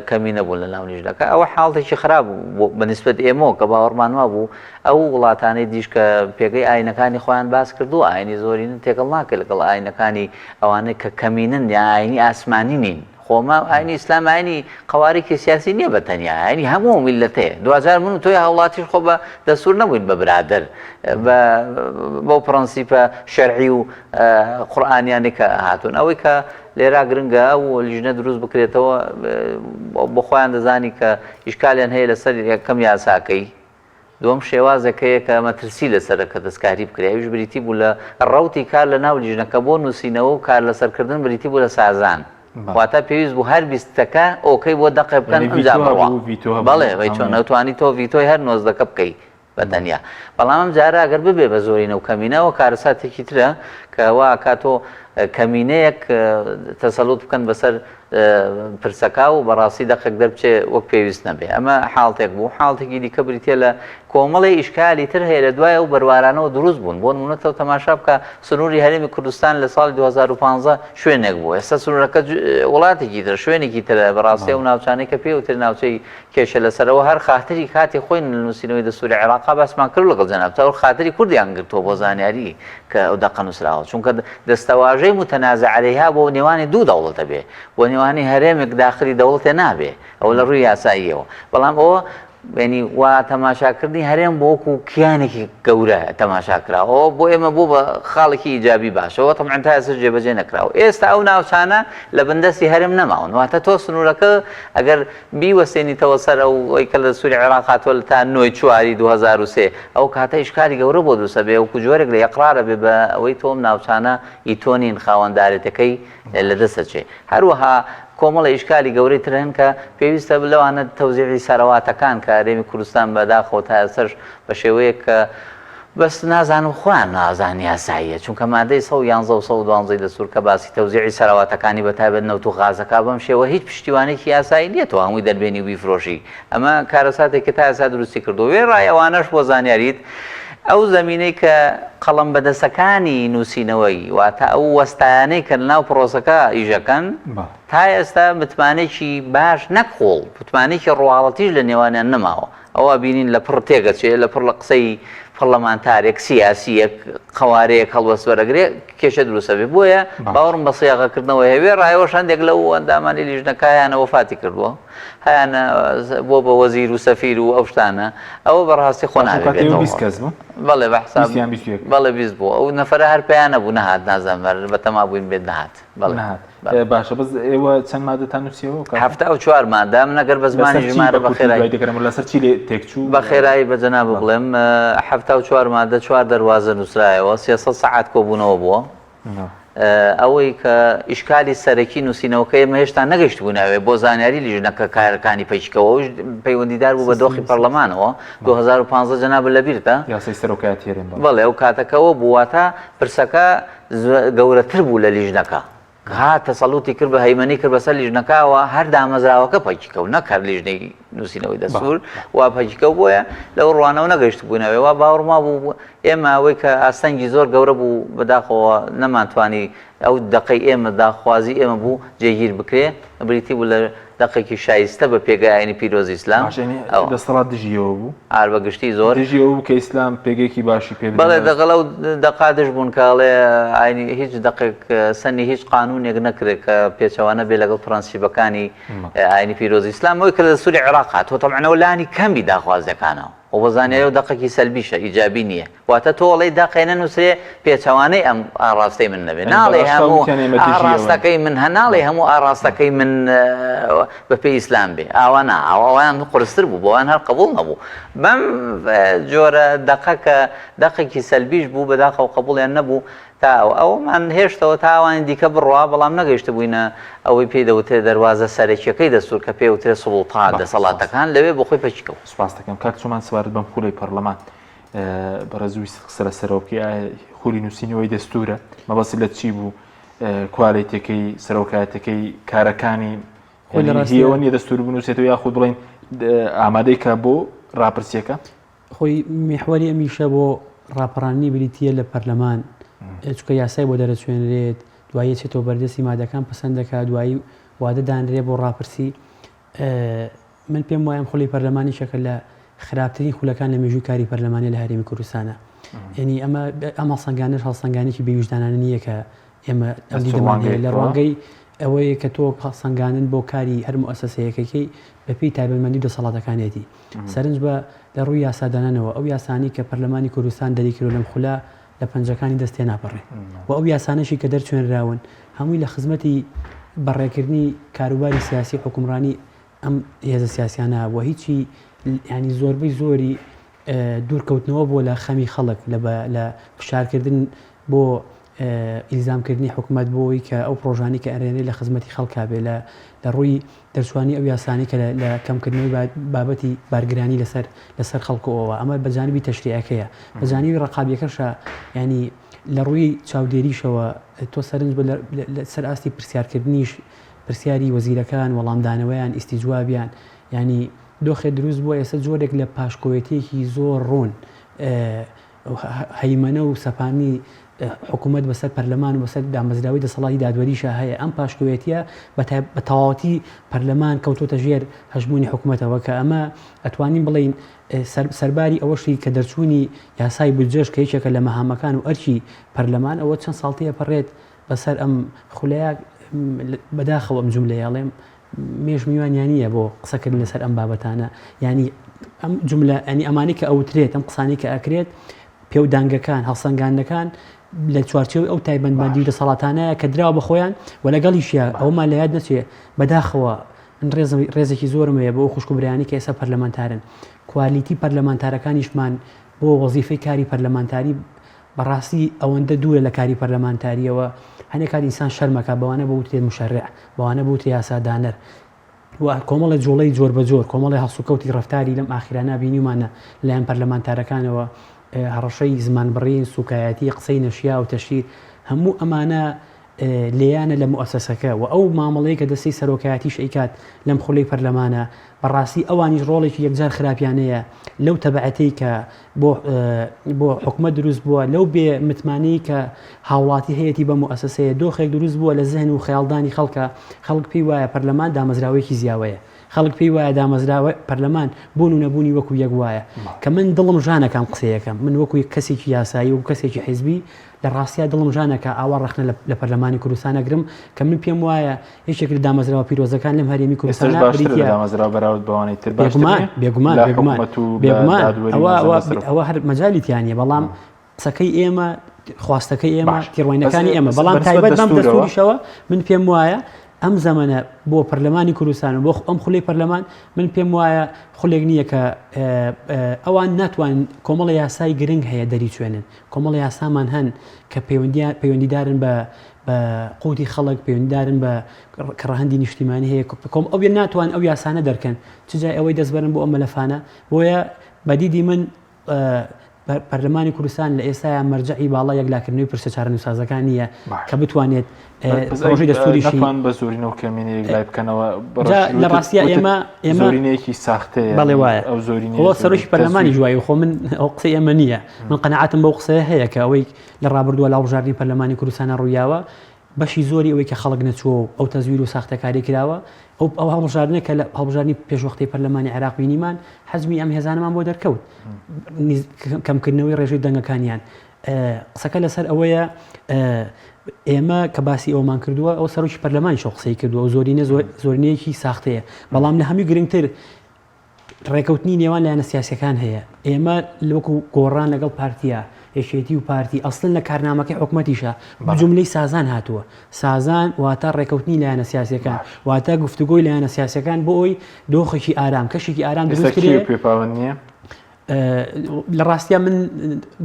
کەمی نەبوون لە ناو لیژنەکە ئەوە حاڵتێکی خراپ بوو بە نیسبەت ئێمەوە کە باوەڕمان وابوو ئەو وڵاتانەی دیش کە پێگەی ئاینەکانی خۆیان باس کردووە ئاینی زۆرینن تێکەڵ ناکرێت لەگەڵ ئاینەکانی ئەوانەی کە کەمینن یا ئاینی ئاسمانی نین خۆما ئاینی ئیسلام ئاینی قەوارێکی سیاسی نییە بە تەنیا ئاینی هەموو میللەتەیە دواجار من و تۆی هاوڵاتیش خۆ بە دەستور نەبووین بە برادەر بە بەو پرەنسیپە شەرعی و قورئانیانەی کە هاتوون ئەوەی کە لێرا گرنگە ئەو لیژنە دروست بکرێتەوە بۆ خۆیان دەزانی کە ئیشکالیان هەیە لەسەر یەکەم یاساکەی دووەم شێوازێک هەیە کە مەترسی لەسەرە کە دەستکاری بکرێ ئەویش بریتی بوو لە ڕەوتی کار لە ناو لیژنەکە بۆ نووسینەوە و کار لەسەرکردن بریتی بوو لە سازان واتە پێویست بوو هەر بیستەکە okay بۆ دەقێ بکەن ئەمجا بڕوا بەڵێ وەی چۆن ئەتوانی تۆ ڤیتۆی هەر نۆزدەکە بکەی بە تەنیا. بەڵام ئەم جارە ئەگەر ببێ بە زۆرینە و کەمینە ئەوە کارەساتێکی ترە کە وا ئەکات تۆ کەمینەیەک تەسەلوت بکەن بەسەر پرسەکە و بەڕاستی دەقێک دەربچێ وەک پێویست نەبێ. ئەمە حاڵتێک بوو. حاڵتێکی دیکە بریتییە لە کۆمەڵێ ئیشکالی تر هەیە لە دوای ئەو بەروارانەوە دروست بوون. بۆ نموونە تۆ تەماشا بکە سنووری هەرێمی کوردستان لە ساڵی 2015 شوێنێک بوو. ئێستا سنوورەکە وڵاتێکی ترە، شوێنێکی ترە. بەڕاستی ئەو ناوچانەی کە پێی وترێ ناوچەی کێشە لەسەر ئەوە هەر خاتری کاتی خۆی لە نووسینەوەی دەستوری عێراقا باسمان کرد لەگەڵ جەنابتا ئەو خاتری کوردیان گرتووە بۆ زانیاری کە ئەو دەقە نووسراوە چونکە دەستەواژەی متنازع علیها بۆ نێوانی دوو دەوڵەتە بێ بۆ نێوانی هەرێمێک داخلی دەوڵەتێ نابێ ئەو لە ڕووی یاساییەوە بەڵام ئەوە یعنی وا تەماشاکردنی هەرێم بۆ وەکو کیانێکی گەورە تەماشا کرا ئەوە بۆ ئێمە بۆ بە خاڵێکی ئیجابی باشەوە تەبعەن تا ئێستا جێبەجێ نەکراوە ئێستا ئەو ناوچانە لە بندەستی هەرێم نەماون واتە تۆ سنوورەکە ئەگەر بیوەستێنیتەوە سەر ئەوەی کە لە دەستوری عێراق هاتووە لە تا نۆی چواری 2003 ئەو کاتە ئیشکالی گەورە بۆ دروست ئەبێ وەکو جۆرێک لە ئیقرار ئەبێ بە ئەوەی تۆ ئەم ناوچانە ئی تۆ نین خاوەندارێتەکەی لە دەست ئەچێ هەروەها کۆمەڵە ئیشکالی گەورەی تر هەن کە پێویستە لەوانە تەوزیعی سەرەواتەکان کە هەرێمی کوردستان بەداخەوە تا ئێستاش بە شێوەیەک کە بەس نازانم خۆیان نازان یاساییە چونکە مادەی 111 و 112 دەستور کە باسی تەوزیعی سەرەواتەکانی بە تایبەت نەوت و غازەکە بەم شێوە هیچ پشتیوانێکی یاسایی نییە تۆ هەمووی دەربێنی و بیفرۆشی ئەمە کارەساتێک کە تا ئێستا دروستی کردووە وێڕای ئەوانەش بۆ زانیاریت. ئەو زەمینەی کە قەڵەم بەدەستەکانی نووسینەوەی، واتە ئەو وەستایانەی کە لەناو پرۆسەکە ئیشەکەن، تا ئێستا متمانەیەکی باش نەک قووڵ، متمانەیەکی ڕواڵەتیش لە نێوانیان نەماوە. ئەوە بینین لە پڕ تێگەچێ، لە پڕ لە قسەی پەڕلەمانتارێک، سیاسییەک، قەوارەیەک هەڵوێست وەرەگرێ، کێشە دروست ئەبێ. بۆیە باوەڕم بە سیاغەکردنەوە هەیە. وێڕای ئەوەش هەندێک لەو ئەندامانی لیژنەکە هەیانە وەفاتی کردووە، هەیانە بووە بە وەزیر و سەفیر و ئەو شتانە. ئەوە بە ڕاستی خۆ نابێ بێتەوە. 20 کەس بوون؟ بەڵێ بە حساب. 20 یان 21؟ بەڵێ 20 بوو. ئەو نەفەرە هەر پیا نەبوو نەهات نازانم هەر بەتەما بووین بێت نەهات. بەڵێ. نەهات. باشە بەس ئێوە چەند مادەتان نووسیەوە؟ 74 مادە. من ئەگەر بە زمانی ژمارە بە خێرایی دەکەم لەسەر چی لێ تێکچوو؟ بە خێرایی بە جەنابت بڵێم 74 مادە چوار دەروازە نووسرایەوە 300 سەعات کۆبوونەوە بووە. ئەوەی کە ئیشکالی سەرەکی نووسینەوەکە ئێمە هێشتا نەگەیشتبووینە ئەوێ بۆ زانیاری لیژنەکە کارەکانی پەیچکەوە ئەوش پەیوەندیدار بوو بە دۆخی پەرلەمانەوە 2015 جەنابت لەبیرتە؟ یاسای سەرۆکایەتی هەرێم بەڵێ. بەڵێ ئەو کاتەکەوە بوو واتە پرسەکە گەورەتر بوو لە لیژنەکە هات تەسەڵوتی کرد بە هەیمەنەی کرد بەسەر لیژنەکەوە هەر دامەزراوەکە پەکی کەوت نەک هەر لیژنەی نووسینەوەی دەستور وا پەکی کەوت بۆیە لەو ڕوانەوە نەگەیشتبووینەوە وا باوەڕم وابوو ئێمە ئەوەی کە ئاستەنگی زۆر گەورە بوو بەداخەوە نەمانتوانی ئەو دەقەی ئێمە داخوازی ئێمە بوو جێگیر بکرێ بریتی بوو لە دەقێکی شایستە بە پێگەی ئاینی پیرۆزی ئیسلام. باشە یانی دەستەڵات دژی ئەوە بوو؟ ئار بە گشتی زۆر. دژی ئەوە بوو کە ئیسلام پێگەیەکی باشی پێ بدەن؟ بەڵێ دەگەڵ ئەو دەقا دژ بوون کە ئەڵێ ئاینی هیچ دەقێک سەنی هیچ قانوونێک نەکرێ کە پێچەوانە بێ لەگەڵ پرەنسیپەکانی ئاینی پیرۆزی ئیسلام ئەوەی کە لە دەستووری عێراق هاتووە تەبعەن ئەوە لانی کەمی داخوازیەکانە و بە زانیاری ئەو دەقێکی سەلبیشە ئیجابی نییە. واتە تۆ ئەڵێی دەقێ نەنووسرێ پێچەوانەی ئەم ئاڕاستەی من نەبێ ناڵێ هەموو ئاڕاستەکەی من هە ناڵێ هەموو ئاڕاستەکەی من بە پێی ئیسلام بێ ئاوا نا ئاوا ئەویان قورستر بوو بۆیان هەر قبوڵ نەبوو بەم جۆرە دەقە کە دەقێکی سەلبیش بوو بەداخەوە قبوڵیان نەبوو تا ئەو ئەومان هێشتەوە تا ئەوانی دیکە بڕوا بەڵام نەگەیشتبووینە ئەوەی پێی دەوترێ دەروازە سەرەکیەکەی دەستور کە پێی وترێ سوڵتان دەسەڵاتەکان لەوێ بۆ خۆی پەکی کەوت. سوپاس دەکەم کاک چۆمان سەبارەت بەم خولەی پەڕلەمان بەڕێز ویست قسە لەسەرەوە بکەی ئایا خولی نووسینەوەی دەستورە مەبەستی لە چی بوو کوالێتەکەی سەرۆکایەتەکەی کارەکانی هیەوە نیە دەستور بنووسێتەوە یاخود بڵین ئامادەی کە بۆ راپرسیەکە خۆی میحوەری ئەمیشە بۆ ڕاپەڕاندنی بریتییە لە پەرلەمان چونکە یاسای بۆ دەرەچوێنرێت دوایی ئەچێتەوە بەردەستی مادەکان پەسەند دەکات دوایی وادە دانرێ بۆ ڕاپرسی من پێم وایە ئەم خولی پەرلەمان یەکێکە لە خراپترین خولەکان لە مێژووی کاری پەرلەمانی لە هەرێمی کوردستانە یعنی ئەمە ئەم هەڵسەنگانەش هەڵسەنگانێکی بێویژدانانە نییە کە ئێمە ئەم دیدەمان هەیە لە ڕوانگەی ئەوەیە کە تۆ هەڵسەنگاندن بۆ کاری هەر موئەسەسەیەکەکەی بەپێی تایبەتمەندی و دەسەڵاتەکانیەتی سەرنج بە لە ڕووی یاسادانانەوە ئەو یاسانەی کە پەرلەمانی کوردستان دەریکردوە لەم خولە لە پەنجەکانی دەست تێناپەڕێ و ئەو یاسانەشی کە دەرچوێنراون هەمووی لە خزمەتی بەڕێکردنی کاروباری سیاسی حوکمڕانی ئەم هێزە سیاسیانە بووە هیچی ینی زۆربەی زۆری دوورکەوتنەوە بووە لە خەمی خەڵک لە فشارکردن بۆ ئیلزامکردنی حکومەت بۆ ئەوەی کە ئەو پڕۆژانەی کە ئەرێنرێ لە خزمەتی خەڵکا بێ لە لە ڕووی دەرچوانی ئەو یاسانەی کە لە کەمکردنەوەی بابەتی بارگرانی لەسەر لەسەر خەڵک و ئەوە ئەمە بە جانبی تەشریعەکەیە بە جانبی ڕەقابیەکەشە یانی لە ڕووی چاودێریشەوە تۆ سەرنج بە لەسەر ئاستی پرسیارکردنیش پرسیاری وەزیرەکان وەڵامدانەوەیان ئیستیجوابیان یانی دۆخێ دروست بووە ئێستا جۆرێک لە پاشکۆیەتیەکی زۆر ڕوون هەیمەنە و سەپاندنی حکوومەت بەسەر پەرلەمان و بەسەر دامەزراوەی دەسەڵاتی دادوەریشا هەیە، ئەم پاشکۆیەتییە بە تەواوەتی پەرلەمان کەوتۆتە ژێر هەژموونی حکوومەتەوە کە ئەمە ئەتوانین بڵێین سەرباری ئەوەشی کە دەرچوونی یاسای بودجەش کە یەکێکە لە مەهامەکان و ئەرکی پەرلەمان ئەوە چەند ساڵ تێپەڕێت بەسەر ئەم خولەیە بەداخەوە ئەم جوملەیە ئەڵێم مێش میوانیان نییە بۆ قسەکردن لەسەر ئەم بابەتانە ینی ئەم جملە ئەنی ئەمانی کە ئەوترێت ئەم قسانی کە ئەکرێت پێودانگەکان هەڵسەنگاندنەکان لە چوارچێوەی ئەو تایبەتمەندی و دەسەڵاتانەیە کە دراوە بە خۆیان و لەگەڵیشیا ئەومان لە یاد نەچێ بەداخەوە من ڕێزم ڕێزێکی زۆرم هەیە بۆ ئەو خوشک و برایانی کە ئێستا پەرلەمانتارن کوالیتی پەرلەمانتارەکانیشمان بۆ وەزیفەی کاری پەرلەمانتاری بەڕاستی ئەوەندە دوورە لە کاری پەرلەمانتارییەوە، هەنێ کات ئینسان شەرمەکا بەوانە بوترێت مشەرع، بەوانە بوترێ یاسادانەر و کۆمەڵێ جوڵەی جۆربەجۆر، کۆمەڵێ هەڵسوکەوتی ڕەفتاری لەم ئاخیرانە بینیومانە لەلایەن پەرلەمانتارەکانەوە، هەڕەشەی زمانبڕین، سوکایەتی، قسەی نەشیاو، تەشهیر، هەموو ئەمانە. لێیانە لە موئەسەسەکە و ئەو مامەڵەی کە دەستەی سەرۆکایەتیش ئەیکات لەم خولەی پەرلەمانە بەڕاستی ئەوانیش ڕۆڵێکی یەکجار خراپیان هەیە لەو تەبعەتەی کە بۆ بۆ حکومەت دروست بووە لەو بێ متمانەی کە هاوڵاتی هەیەتی بە موئەسەسەیە دۆخێک دروست بووە لە زهن و خەیاڵدانی خەڵکە خەڵک پێی وایە پەرلەمان دامەزراوەیەکی زیاوەیە خەڵک پێی وایە دامەزراوە پەرلەمان بوون و نەبوونی وەکو یەک وایە کە من دڵم ژانەکەم قسەیەکەم من وەکو کەسێکی یاسایی و کەسێکی حیزبی لە ڕاستیا دڵم ژانەکا ئاوا ڕەخنە لە پەرلەمانی کوردستان ئەگرم کە من پێم وایە یەکێک لە دامەزراوە پیرۆزەکان لەم هەرێمی ئێستاش کوردستانە باشترە لە بریتیە دامەزراوە بەراورد بەوانەی تر باشتر بێگومان نییە بێگومان لە بێگومان حکومەت و بە بێگومان دادوەری ئەوە مەزن ئەوە لە سەرۆک ئەوە هەر مەجالی تیا نییە بەڵام قسەکەی ئێمە خواستەکەی ئێمە باش بەس تێڕوانینەکانی ئێمە بەڵام بەنسبەت تایبەت بەم دەستورەوە دەستوریشەوە من پێم وایە ئەم زەمەنە بۆ پەرلەمانی کوردستان و بۆ ئەم خولەی پەرلەمان من پێم وایە خولێک نییە کە ئەوان ناتوانن کۆمەڵە یاسای گرنگ هەیە دەریچوێنن کۆمەڵە یاسامان هەن کە پەیوەندیدارن بە بە قوتی خەڵک پەیوەندیدارن بە کە ڕەهەندی نیشتیمانی هەیە کۆم ئەو ناتوان ئەو یاسانە دەرکەن چ جای ئەوەی دەستبەرن بۆ ئەم مەلەفانە بۆیە بەدیدی من پەرلەمانی کوردستان لە ئێستایا مەرجەعی باڵای یەکلاکردنەوەی پرسە چارەنووسسازەکان نییە کە بتوانێت پرۆژەی دەستووریشی نەتوان بە زۆرینە و کەمینە یەکلای بکەنەوە جا لە ڕاستیا ئێمە ئێمە زۆرینەیەکی ساختەیە بەڵێ وایە ئەو زۆرینەیە خۆ زۆرینەی سەرۆکی پەرلەمانی تەزویر. وایە خۆ من ئەو قسەی ئێمە نییە من قەناعەتم بەو قسەیە هەیە کە ئەوەی لە ڕابردووە لە هەڵبژاردنی پەرلەمانی کوردستانە ڕوویاوە بەشی زۆری ئەوەی کە خەڵک نەچووە و ئەو تەزویر و ساختەکاری کراوە، ئەو ئەو هەڵبژاردنە کە لە هەڵبژاردنی پێشوەختەی پەرلەمانی عێراق بینیمان، حەجمی ئەم هێزانەمان بۆ دەرکەوت. کەمکردنەوەی ڕێژەی دەنگەکانیان. قسەکە لەسەر ئەوەیە ئێمە کە باسی ئەومان کردووە، ئەو سەرۆکی پەرلەمانیش ئەو قسەی کردووە، ئەو زۆرینە زۆرینەیەکی ساختەیە. بەڵام لە هەمووی گرنگتر ڕێکەوتنی نێوان لایەنە سیاسیەکان هەیە ئێمە وەکو گۆڕان لەگەڵ پارتیا یەکێتی و پارتی ئەسڵن لە کارنامەکەی حکومەتیشە جملەی سازان هاتووە سازان واتە ڕێکەوتنی لایەنە سیاسیەکان واتە گفتوگۆی لایەنە سیاسیەکان بۆ ئەوی دۆخێکی ئارام کەشێکی ئارام دروست کرێ پێ پاوەند نییە؟ لە ڕاستیا من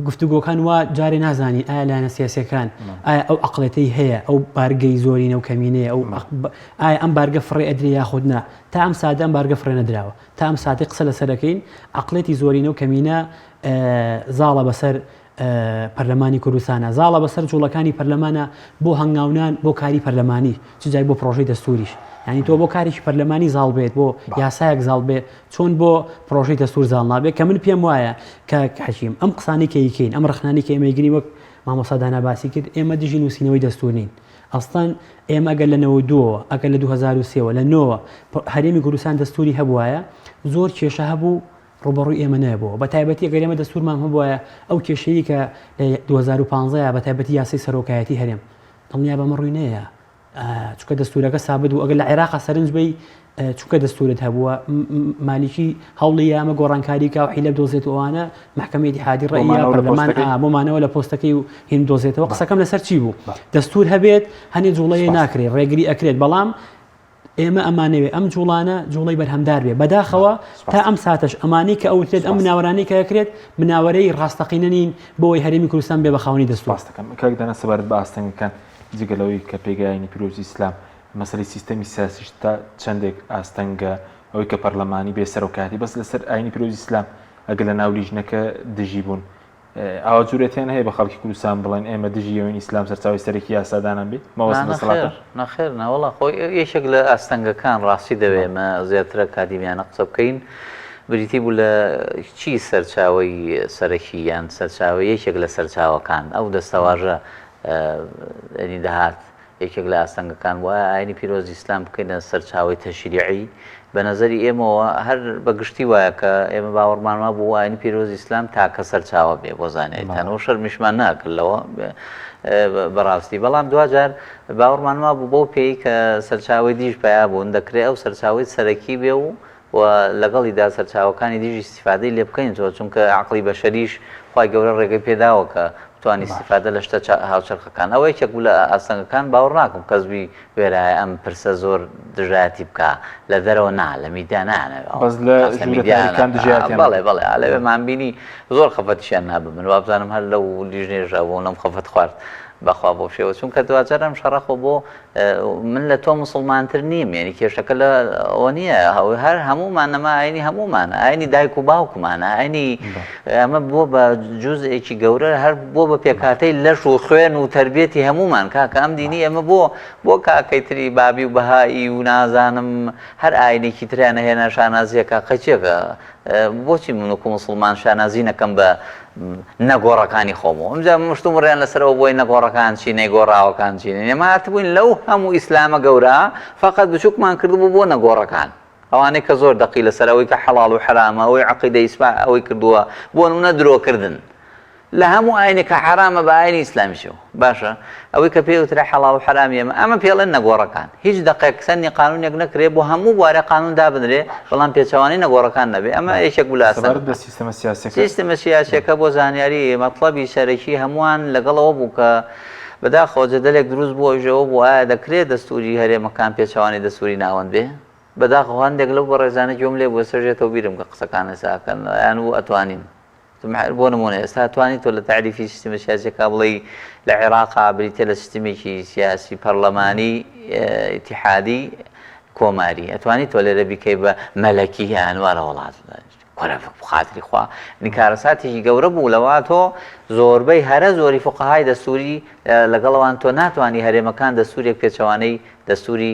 گفتوگۆکان وا جارێ نازانی ئایا لایەنە سیاسەکان ئایا ئەو عقلێتەی هەیە ئەو بارگەی زۆرینە و کەمینەیە ئەو ئایا ئەم بارگە فڕێ ئەدرێ یاخود نا تا ئەم ساتە ئەم بارگە فڕێ نەدراوە. تا ئەم ساتەی قسە لەسەر دەکەین، عەقڵیەتی زۆرینە و کەمینە زاڵە بەسەر پەرلەمانی کوردستانە، زاڵە بەسەر جوڵەکانی پەرلەمانە بۆ هەنگاونان بۆ کاری پەرلەمانی، چ جای بۆ پرۆژەی دەستوریش. یانی تۆ بۆ کارێکی پەرلەمانی زاڵ بێت، بۆ یاسایەک زاڵ بێت، چۆن بۆ پرۆژەی دەستور زاڵ نابێت؟ کە من پێم وایە کاک حەکیم ئەم قسانەی کە ئەیکەین، ئەم ڕەخنانەی کە ئێمە ئەیگرین وەک مامۆستا دانا باسی کرد، ئێمە دژی نووسینەوەی دەستور نین. ئەسڵەن ئێمە ئەگەر لە 92ەوە ئەگەر لە 2003ەوە لە نۆوە هەرێمی کوردستان دەستوری هەبوایە زۆر کێشە هەبوو ڕوبەڕووی ئێمە نەبووە بە تایبەتی ئەگەر ئێمە دەستورمان هەبوایە ئەو کێشەیە کە لە 2015 بە تایبەتی یاسای سەرۆکایەتی هەرێم دڵنیا بەمە ڕووی نەیە چونکە دەستورەکە سابت بوو ئەگەر لە عێراق سەرنج بی چونکە دەستورت هەبووە مالیکی هەوڵی یامە گۆڕانکاری کا و حیلە بدۆزێت و ئەوانە مەحکەمەی ئیتیحادی ڕەئی یا پەرلەمان بۆ مانەوە لە پۆستەکەی و هین بدۆزێتەوە قسەکەم لەسەر چی بوو دەستور هەبێت هەنێ جوڵەیە ناکرێت ڕێگری ئەکرێت بەڵام ئێمە ئەمانەوێ ئەم جوڵانە جوڵەی بەرهەمدار بێ بەداخەوە تا ئەم ساتەش ئەمانی کە ئەوترێت ئەم مناوەرانەی کە ئەکرێت مناوەرەی ڕاستەقینە نین بۆ ئەوەی هەرێمی کوردستان بێ بە خاوەنی دەستور. سپاست دەکەم کاک دانا سەبارەت بە ئاستەنگەکان جگە لەوەی کە پێگەی ئاینی پیرۆزی ئیسلام مەسەلەی سیستەمی سیاسیش تا چەندێک ئاستەنگە ئەوەی کە پەرلەمانی بێ سەرۆکایەتی بەس لەسەر ئاینی پیرۆزی ئیسلام ئەگەر لە ناو لیژنەکە دژی بوون ئاوا جورەتیان هەیە بە خەڵکی کوردستان بڵێن ئێمە دژی ئەوین ئیسلام سەرچاوەی سەرەکی یاسادانان بێ مەبەستم دەسەڵاتە؟ نەخێر نەوەڵا خۆی یەکێک لە ئاستەنگەکان ڕاستی دەوێ ئێمە زیاتر ئەکادیمیانە قسە بکەین بریتی بوو لە چی سەرچاوەی سەرەکی یان سەرچاوەی یەکێک لە سەرچاوەکان ئەو دەستەواژە یعنی دەهات یەکێک لە ئاستەنگەکان بوو ئایا ئاینی پیرۆزی ئیسلام بکەینە سەرچاوەی تەشریعی؟ بە نەزەری ئێمەوە هەر بە گشتی وایە کە ئێمە باوەڕمان وابوو ئاینی پیرۆزی ئیسلام تاکە سەرچاوە بێ بۆ زانیاریتان و شەرمیشمان ناکرد لەوە بەڕاستی بەڵام دواجار باوەڕمان وابوو بەو پێی کە سەرچاوەی دیش پیا بوون دەکرێ ئەو سەرچاوەی سەرەکی بێ و و لەگەڵیدا سەرچاوەکانی دیش ئیستیفادەی لێ بکەین تۆ چونکە عەقڵی بەشەریش خوای گەورە ڕێگەی پێداوە کە بتوانی ئیستیفادە لە شتە هاوچەرخەکان ئەوە یەکێک بوو لە ئاستەنگەکان باوەڕ ناکەم کەس بی وێرایە ئەم پرسە زۆر دژایەتی بکا لە دەرەوە نا لە میدیا نایانەوێ ئەوە بەس لە کەس لە ژوورە میدیا تاریکان دژایەتیان بەڵێ دەکەن. بەڵێ لەوێمان بینی زۆر خەفەتیشیان نا بە من وابزانم هەر لەو لیژنەیەشا بووم لەم خەفەت خوارد بەخوا بەو شێوە چونکە دواجار ئەم شەڕە خۆ بۆ. من لە تۆ موسڵمانتر نیم یعنی کێشەکە لە ئەوە نییە هەر هەموومان نەما ئاینی هەموومانە ئاینی دایک و باوکمانە ئاینی ئەمە بۆ بە جوزێکی گەورە هەر بۆ بە پێکهاتەی لەش و خوێن و تربیەتی هەموومان کاکە ئەم دینی ئەمە بۆ بۆ کاکەی تری بابی و بەهایی و نازانم هەر ئاینێکی تریان هێنا شانازیەکە قەچێکە بۆچی من وەکو موسڵمان شانازی نەکەم بە نەگۆڕەکانی خۆمەوە ئەمجا مشتومڕیان لەسەر ئەوە بۆی نەگۆڕەکان چین نەیگۆڕاوەکان چین ئێمە هاتبووین لەو هەموو ئیسلامە گەورە فقط بچووکمان کردبوو بۆ نەگۆڕەکان ئەوانەی کە زۆر دەقی لەسەر ئەوەی کە حەڵاڵ و حەرامە ئەوەی عەقیدە ئیسپا ئەوەی کردووە بۆ نمونە درۆکردن لە هەموو ئاینێکا حەرامە بە ئاینی ئیسلامیشەوە باشە ئەوەی کە پێی وترا حەڵاڵ و حەرامی ئێمە ئەمە پێڵێن نەگۆڕەکان هیچ دەقێک سەنی قانونێک نەکرێ بۆ هەموو بوارێ قانون دابنرێ بەڵام پێچەوانەی نەگۆڕەکان نەبێ ئەمە یەکێک بوو لە سەبارەت بە سیستەمە سیاسیەکە سیستمە سیاسیەکە بۆ زانیاری مەتڵەبی سەرەکی هەمووان لەگەڵ ئەوە بوو کە بەداخەوە جەدەلێک دروست بوو ئەویش ئەوە بوو ئایا دەکرێ دەستوری هەرێمەکان پێچەوانەی دەستوری ناوەند بێ بەداخەوە هەندێک لەو بەڕێزانە گوێم لێ بوو ئێستا ژێتەوە بیرم کە قسەکان ئێستا ئەکەن ئەیان وو ئەتوانین بۆ نموونە ئێستا توانی تۆ لە تەعریفی سیستمە سیاسیەکە بڵێی لە عێراقا بریتە لە سیستمێکی سیاسی پەرلەمانی ئیتیحادی کۆماری ئەتوانی تۆ لێرە بیکەی بە مەلەکی یان وارە وڵات کورە خاتری خوا کارەساتێکی گەورە بوو لەوە تۆ زۆربەی هەرە زۆری فقهای دەستوری لەگەڵەوان تۆ ناتوانانی هەرێمەکان دەستورێک پێچەوانەی دەستوری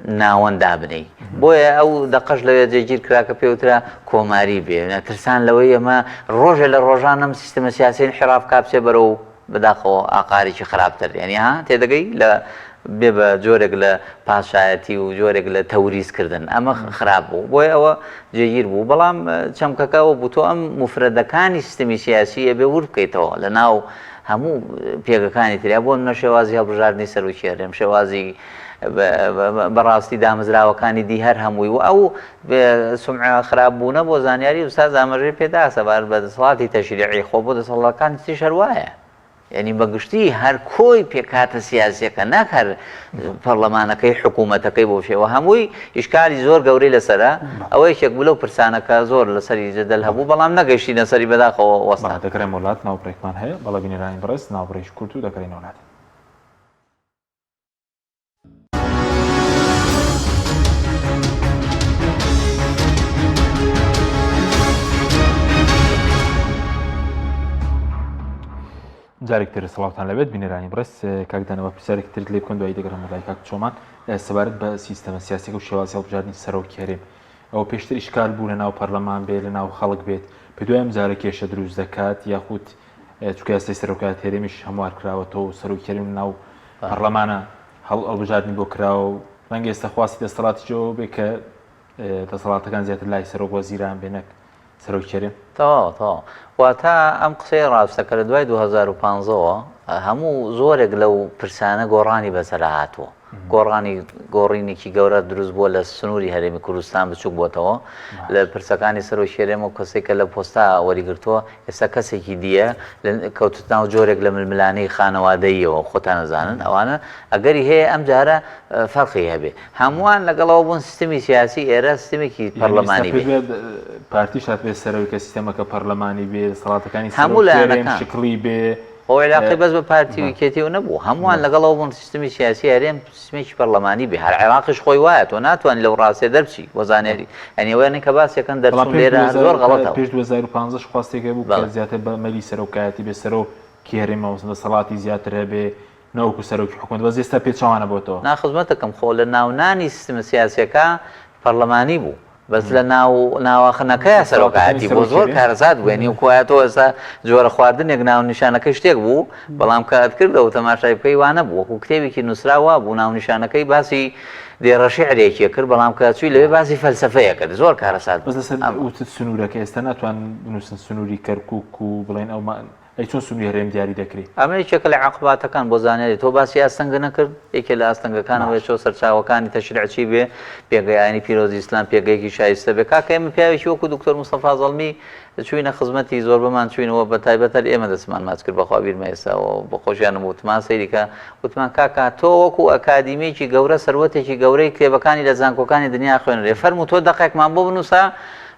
ناوەند دابنێی بۆیە ئەو دەقەش لەوێ جێگیر کرا کە پێوترا کۆماری بێ ترسان لەوەی ئەمە ڕۆژێ لە ڕۆژان ئەم سیستەمە سیاسی انحراف کا بچێ بەرەو بەداخەوە ئاقارێکی خراپتر یعنی ها تێدەگەی لە بێ بە جۆرێک لە پاشایەتی و جۆرێک لە تەوریز کردن ئەمە خراپ بوو بۆیە ئەوە جێگیر بوو بەڵام چەمکەکە ئەوە بوو تۆ ئەم مفرەدەکانی سیستمی سیاسی ئەبێ ورد بکەیتەوە لە ناو هەموو پێگەکانی تریا بۆ منە شێوازی هەڵبژاردنی سەرۆکی هەرێم شێوازی بەڕاستی دامەزراوەکانی دی هەر هەمووی و ئەو سومعە خراپ بوونە بۆ زانیاری ئوستاز ئاماژەی پێدا سەبارەت بە دەسەڵاتی تەشریعی خۆ بۆ دەسەڵاتەکانی تریش هەر وایە یعنی بە گشتی هەر کۆی پێکهاتە سیاسیەکە نەک هەر پەرلەمانەکەی حکوومەتەکەی بۆ شێوە هەمووی ئیشکالی زۆر گەورەی لەسەرە ئەوە یەکێک بوو لەو پرسانە کە زۆر لەسەری جەدەل هەبوو بەڵام نەگەیشتینە سەری بەداخەوە وەستا. دەگەڕێمەوە لات ناوبڕێکمان هەیە بەڵێ بینەرانی بەڕێز ناوبڕێکی کورت و دەگەڕێینەوە لات. جارێک تر سڵاوتان لەبێت بینەرانی بڕێز کاک دانەوە پرسیارێک ترت لێ بکەم دوایی دەگەڕێمەوە لای کاک چۆمان سەبارەت بە سیستەمە سیاسەکە و شێوازی هەڵبژاردنی سەرۆکی هەرێم ئەوە پێشتر ئیشکال بوو لە ناو پەرلەمان بێ لە ناو خەڵک بێت پێ دوای ئەم جارە کێشە دروست دەکات یاخود چونکە یاسای سەرۆکایەتی هەرێمیش هەموار کراوەتەوە و سەرۆکی هەرێم لە ناو پەرلەمانە هەڵ هەڵبژاردنی بۆ کراوە و ڕەنگە ئێستا خواستی دەسەڵاتی جەوە بێ کە دەسەڵاتەکان زیاتر لای سەرۆک وەزیران بێ نەک سەرۆکی هەرێم. تەواو تەواو واتە ئەم قسەیە ڕاستە کە لە دوای 2015 ەوە هەموو زۆرێک لەو پرسانە گۆڕانی بەسەرا هاتووە گۆڕانی گۆڕینێکی گەورە دروست بووە لە سنووری هەرێمی کوردستان بچووک بۆتەوە لە پرسەکانی سەرۆکی هەرێم و کەسێک کە لە پۆستا وەریگرتووە ئێستا کەسێکی دیە کەوتت ناو جۆرێک لە ململانێی خانەوادەییەوە خۆتان ئەزانن ئەوانە ئەگەری هەیە ئەم جارە فەرقی هەبێ هەمووان لەگەڵەوە بوون سیستمی سیاسی ئێرە سیستمێکی پەرلەمانی بێ پارتیش هاتبێ سەرەوەی کە سیستەمەکە پەرلەمانی بێ دەسەڵاتەکانی هەموو لایەنەکان شکڵی بێ خۆ عیلاقەی بەس بە پارتی و یەکێتیەوە نەبوو هەمووان لەگەڵەوە بوون سیستمی سیاسی هەرێم سیستمێکی پەرلەمانی بێ هەر عێراقیش خۆی وایە تۆ ناتوانانی لەو ڕاستیە دەربچی بۆ زانیاری یانی ئەوەیانەی کە باسیەکەن بەڵام دەرچوون پێش لێرە هەر زۆر غەڵەتە پێش 2015 خواستێک هەبوو کە بەڵێ زیاتر بە مەلی سەرۆکایەتی بێ سەرۆکی هەرێم مامۆستا دەسەڵاتی زیاتر هەبێ نەوەکو سەرۆکی حکومەت بەس ئێستا پێچەوانە بۆتەوە. نا خزمەتەکەم خۆ لە ناونانی سیستمە سیاسیەکە پەرلەمانی بوو بەس لە ناو ناواخنەکەیا دەسەڵاتەکانی سەرۆکایەتی بوو سەرۆکی زۆر هەرێم کارەسات بوو یانی وەکو تۆ ئێستا جۆرە خواردنێک ناونیشانەکەی شتێک بوو بەڵام کە ئەتکردەوە تەماشای بکەی وا نەبوو وەکو کتێبێکی نووسراو وا بوو ناونیشانەکەی باسی دێڕە شیعرێکی کرد بەڵام کە چووی لەوێ باسی فەلسەفەیە کرد زۆر کارەسات بەس بوو لەسەر ئەم وتت سنوورەکە ئێستا ناتوان بنووسن سنووری کەرکووک و بڵێن ئەو ئەی چۆن سنووری هەرێم دیاری دەکرێ؟ ئەمە یەکێکە لە عەقباتەکان بۆ زانیاری تۆ باسی ئاستەنگە نەکرد؟ یەکێ لە ئاستەنگەکان ئەوەیە باش. چۆ سەرچاوەکانی تەشریع چی بێ، پێگەی ئاینی پیرۆزی ئیسلام پێگەیەکی شایستە بێ. کاکە ئێمە پیاوێکی وەکو دکتۆر مستەفا زەڵمی چووینە خزمەتی زۆربەمان چووینەوە بە تایبەت هەر ئێمە دەستمان ماچ کرد بەخوا بیرمە ئێستا و بە خۆشیانم وتمان سەیری کە وتمان کاکە تۆ وەکو ئەکادیمیەکی گەورە سەروەتێکی گەورەی کتێبەکانی لە زانکۆکانی دنیا خوێنرێ فەرموو تۆ دەقێکمان بۆ بنووسە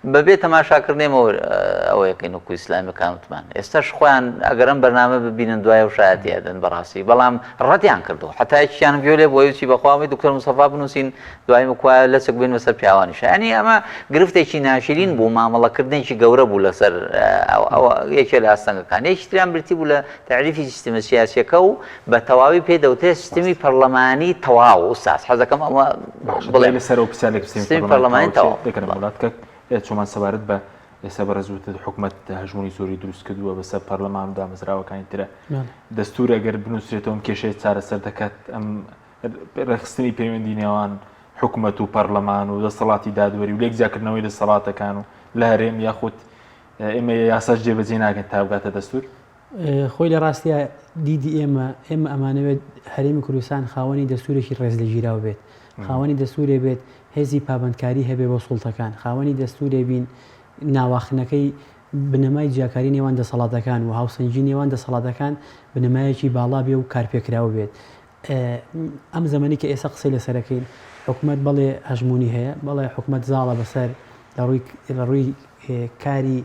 بەبێ تەماشاکردن ئێمە ئەوەیەکەین وەکو ئیسلامیەکان وتمان ئێستاش خۆیان ئەگەر ئەم بەرنامە ببینن دوای ئەو شایەتی ئەدەن بەڕاستی بەڵام ڕەتیان کردو حتا یەکیانم گوێ لێ بووە وتی بەخوا ئەمەی دکتۆر مستەفا بنووسین دوای مکوایە لەچک بین بەسەر پیاوانیش یعنی ئەمە گرفتێکی ناشرین بوو مامەڵەکردنێکی گەورە بوو لەسەر ئەوە یەکێ لە ئاستەنگەکان یەکی تریان بریتی بوو لە تەعریفی سیستمە سیاسیەکە و بە تەواوی پێ دەوترێت سیستمی پەرلەمانی تەواو ئوستاز حەزەکەم ئەوە بڵێم لەسەر ئەو پرسیارێک سیستمی پەرلەمانی تەواو دەکەم وڵات کە چۆمان سەبارەت بە ئێستا بەڕێز وتت حکومەت هەژمونی زۆری دروست کردووە بەسەر پەرلەمان و دامەزراوەکانی ترە دەستور ئەگەر بنووسرێتەوە ئەم کێشەیە چارەسەر دەکات ئەم ڕێکخستنی پەیوەندی نێوان حکومەت و پەرلەمان و دەسەڵاتی دادوەری و لێک جیاکردنەوەی دەسەڵاتەکان و لە هەرێم یاخود ئێمە یاساش جێبەجێ ناکەین تا بگاتە دەستور؟ خۆی لە ڕاستیا دیدی ئێمە، ئێمە ئەمانەوێت هەرێمی کوردستان خاوەنی دەستورێکی ڕێزلێگیراو بێت، خاوەنی دەستورێ بێت هێزی پابەندکاری هەبێ بۆ سوڵتەکان، خاوەنی دەستورێ بین ناواخنەکەی بنەمای جیاکاری نێوان دەسەڵاتەکان و هاوسەنگی نێوان دەسەڵاتەکان بنەمایەکی باڵا بێ و کارپێکراو بێت. ئەم زەمەنی کە ئێستا قسەی لەسەرەکەین حکومەت بەڵێ هەژموونی هەیە، بەڵێ حکومەت زاڵە بەسەر لە ڕووی لە ڕووی کاری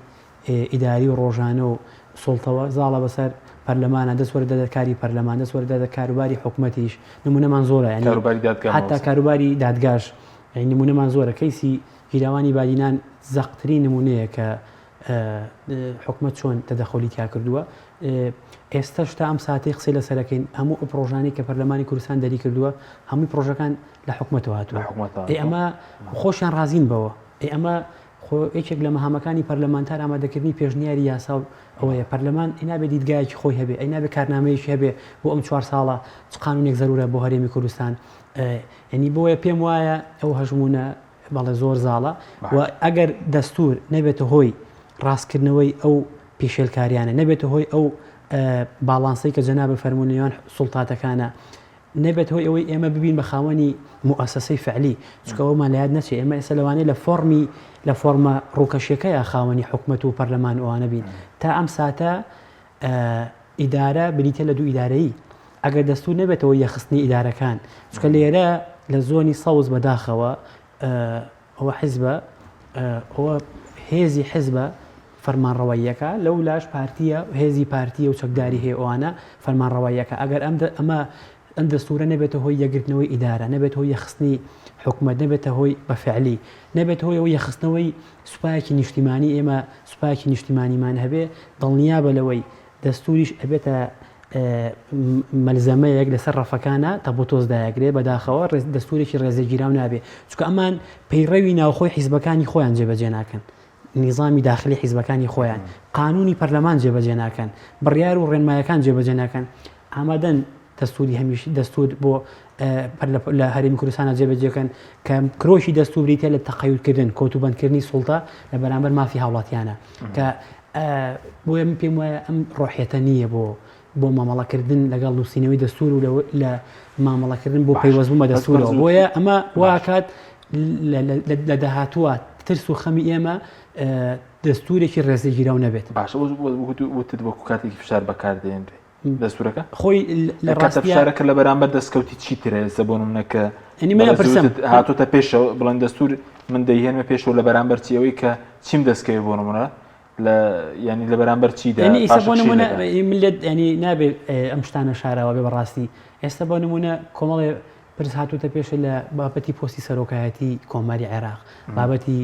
ئیداری و ڕۆژانە و سوڵتەوە زاڵە بەسەر پەرلەمانە دەست وەردەدە کاری پەرلەمان دەست وەردەدە کاروباری حکومەتیش نمونەمان زۆرە یعنی کاروباری دادگا حتا کاروباری دادگاش یعنی نمونەمان زۆرە کەیسی گیراوانی بادینان زەقترین نمونەیە کە حکومەت چۆن تەدەخۆلی تیا کردووە ئێستش تا ئەم ساتەی قسەی لەسەرەکەین هەموو ئەو پرۆژانەی کە پەرلەمانی کوردستان دەری کردووە هەمووی پرۆژەکان لە حکومەتەوە هاتووە ئەمە خۆشیان ڕازین بەوە ئەی ئەمە خۆ یەکێک لە مەهامەکانی پەرلەمانتار ئامادەکردنی پێشنیاری یاسا و ئەوەیە پەرلەمان ئەی نابێ دیدگایەکی خۆی هەبێ ئەی نابێ کارنامەیەکی هەبێ بۆ ئەم چوار ساڵە چ قانونێک زەرورە بۆ هەرێمی کوردستان یعنی بۆیە پێم وایە ئەو هەژمونە بەڵێ زۆر زاڵە و ئەگەر دەستور نەبێتە هۆی ڕاستکردنەوەی ئەو پیشێلکاریانە نەبێتە هۆی ئەو باڵانسەی کە جەنابە فەرموو نێوان سوڵتاتەکانە نەبێتە هۆی ئەوەی ئێمە ببین بە خاوەنی موئەسەسەی فعلی، چونکە ئەوەمان لە یاد نەچێ ئێمە ئێستا لەوانەیە لە فۆڕمی لە فۆڕمە ڕووکەشیەکەیا خاوەنی حکومەت و پەرلەمان و ئەوانە بین تا ئەم ساتە ئیدارە بریتە لە دوو ئیدارەیی ئەگەر دەستور نەبێتەوە یەخستنی ئیدارەکان چونکە لێرە لە زۆنی سەوز بەداخەوە ئەوە حیزبە ئەوە هێزی حیزبە فەرمانڕەواییەکە لەو لاش پارتیە هێزی پارتیە و چەکداری هەیە ئەوانە فەرمانڕەواییەکە ئەگەر ئەم ئەمە ئەم دەستورە نەبێتە هۆی یەکگرتنەوەی ئیدارە نەبێت هۆی یەخستنی حکومەت نەبێتە هۆی بە فعلی نەبێت هۆی ئەوە یەخستنەوەی سوپایەکی نیشتیمانی ئێمە سوپایەکی نیشتیمانیمان هەبێ دڵنیابە لەوەی دەستوریش ئەبێتە مەلزەمەیەک لەسەر ڕەفەکانە تەپوتۆز دایەگرێ بەداخەوە دەستورێکی ڕێزێگیراو نابێ چونکە ئەمان پەیڕەوی ناوخۆی حیزبەکانی خۆیان جێبەجێ ناکەن نیزامی داخلی حیزبەکانی خۆیان قانونی پەرلەمان جێبەجێ ناکەن بڕیار و ڕێنمایەکان جێبەجێ ناکەن ئامادەن دەستوری هەمیش دەستور بۆ لە هەرێمی کوردستانە جێبەجێکەن کە کرۆکی دەستور بریتە لە تەقەیودکردن کۆتوبەندکردنی سوڵتە لە بەرامبەر مافی هاوڵاتیانە کە بۆیە من پێم وایە ئەم ڕۆحیەتە نییە بۆ بۆ مامەڵەکردن لەگەڵ نووسینەوەی دەستور و لە مامەڵەکردن بۆ پەیوەست بوون بە دەستورەوە بۆیە ئەمە واکات لە داهاتووە ترس و خەمی ئێمە دەستورێکی ڕێزلێگیراو نەبێت. باشە وتت وەکو کاتێکی فشار بەکاردێنرێ دەستورەکە خۆی لە ڕاستیا فشارەکە لە بەرامبەر دەستکەوتی چی ترە ئێستا بۆ نمونە کە یعنی من ئەپرسم هاتۆتە پێشەوە بڵێن دەستور من دەیهێنمە پێشەوە لە بەرامبەر چی ئەوەی کە چیم دەستکەوێ بۆ نمونە لە ینی لە بەرامبەر چیدا یعنی ئێستا بۆ نمونە ملت ینی نابێ ئەم شتانە شاراوە بێ بەڕاستی ئێستا بۆ نمونە کۆمەڵێ پرس هاتوتە پێشە لە بابەتی پۆستی سەرۆکایەتی کۆماری عێراق بابەتی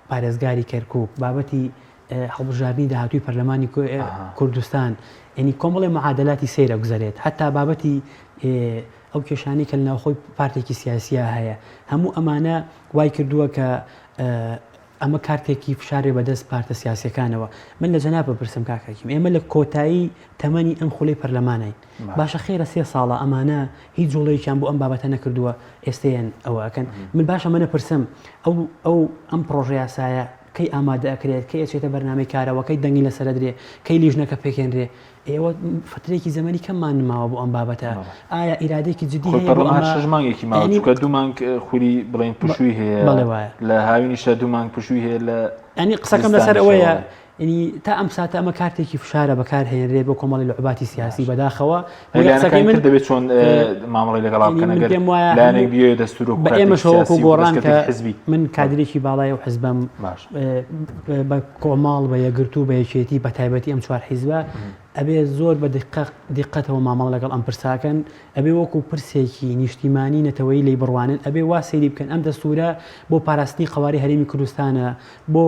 پارێزگاری کەرکک بابەتی هەڵبژاردنی داهاتووی پەرلەمانی کوردستان یعنی کۆمەڵی معادلاتی سەیرە گوزەرێت حتا بابەتی ئەو کێشانی کە لە ناوخۆی پارتێکی سیاسیە هەیە هەموو ئەمانە وای کردووە کە ئەمە کارتێکی فشارێ بەدەست پارتە سیاسەکانەوە من لە جەناب بپرسم کاکەکیم ئێمە لە کۆتایی تەمەنی ئەم خولەی پەرلەمانین باشە خێرە سێ ساڵە ئەمانە هیچ جوڵەیەکیان بۆ ئەم بابەتە نەکردووە ئێستەیەن ئەوە ئەکەن من باشە منە پرسم ئەو ئەو ئەم پرۆژە یاسایە کەی ئامادە ئەکرێت کەی ئەچێتە بەرنامەی کارەوە کەی دەنگی لەسەر ئەدرێ کەی لیژنەکە پێکێنرێ ئێوە فترێکی زەمەنی کەممان نماوە بۆ ئەم بابەتە ئایا ئیرادێکی جدی هەیە بۆ ئەمە شش مانگێکی ماوە چونکە دوو مانگ خولی بڵێن پشووی هەیە بەڵێ وایە لە هاوینیشە دوو مانگ پشووی هەیە لە ینی قسەکەم لەسەر ئەوەیە. یعنی تا ئەم ساتە ئەمە کارتێکی فشارە بەکار هێنرێت بۆ کۆمەڵی لعباتی سیاسی بەداخەوە لایەنەکانی من دەبێت چۆن مامەڵەی لەگەڵا بکەن ئەگەر پێم وایە لایەنێک بیەوێت دەستور و بە ئێمەشەوە وەکو گۆڕان کە حزبی من کادرێکی باڵای و حزبم باش بە کۆمەڵ بە یەکگرتوو بە یەکێتی بە تایبەتی ئەم چوار حیزبە ئەبێ زۆر بە دیقەتەوە مامەڵە لەگەڵ ئەم پرساکەن ئەبێ وەکو پرسێکی نیشتیمانی نەتەوەیی لێی بڕوانن، ئەبێ وا سەیری بکەن ئەم دەستوورە بۆ پاراستنی قەوارەی هەرێمی کوردستانە، بۆ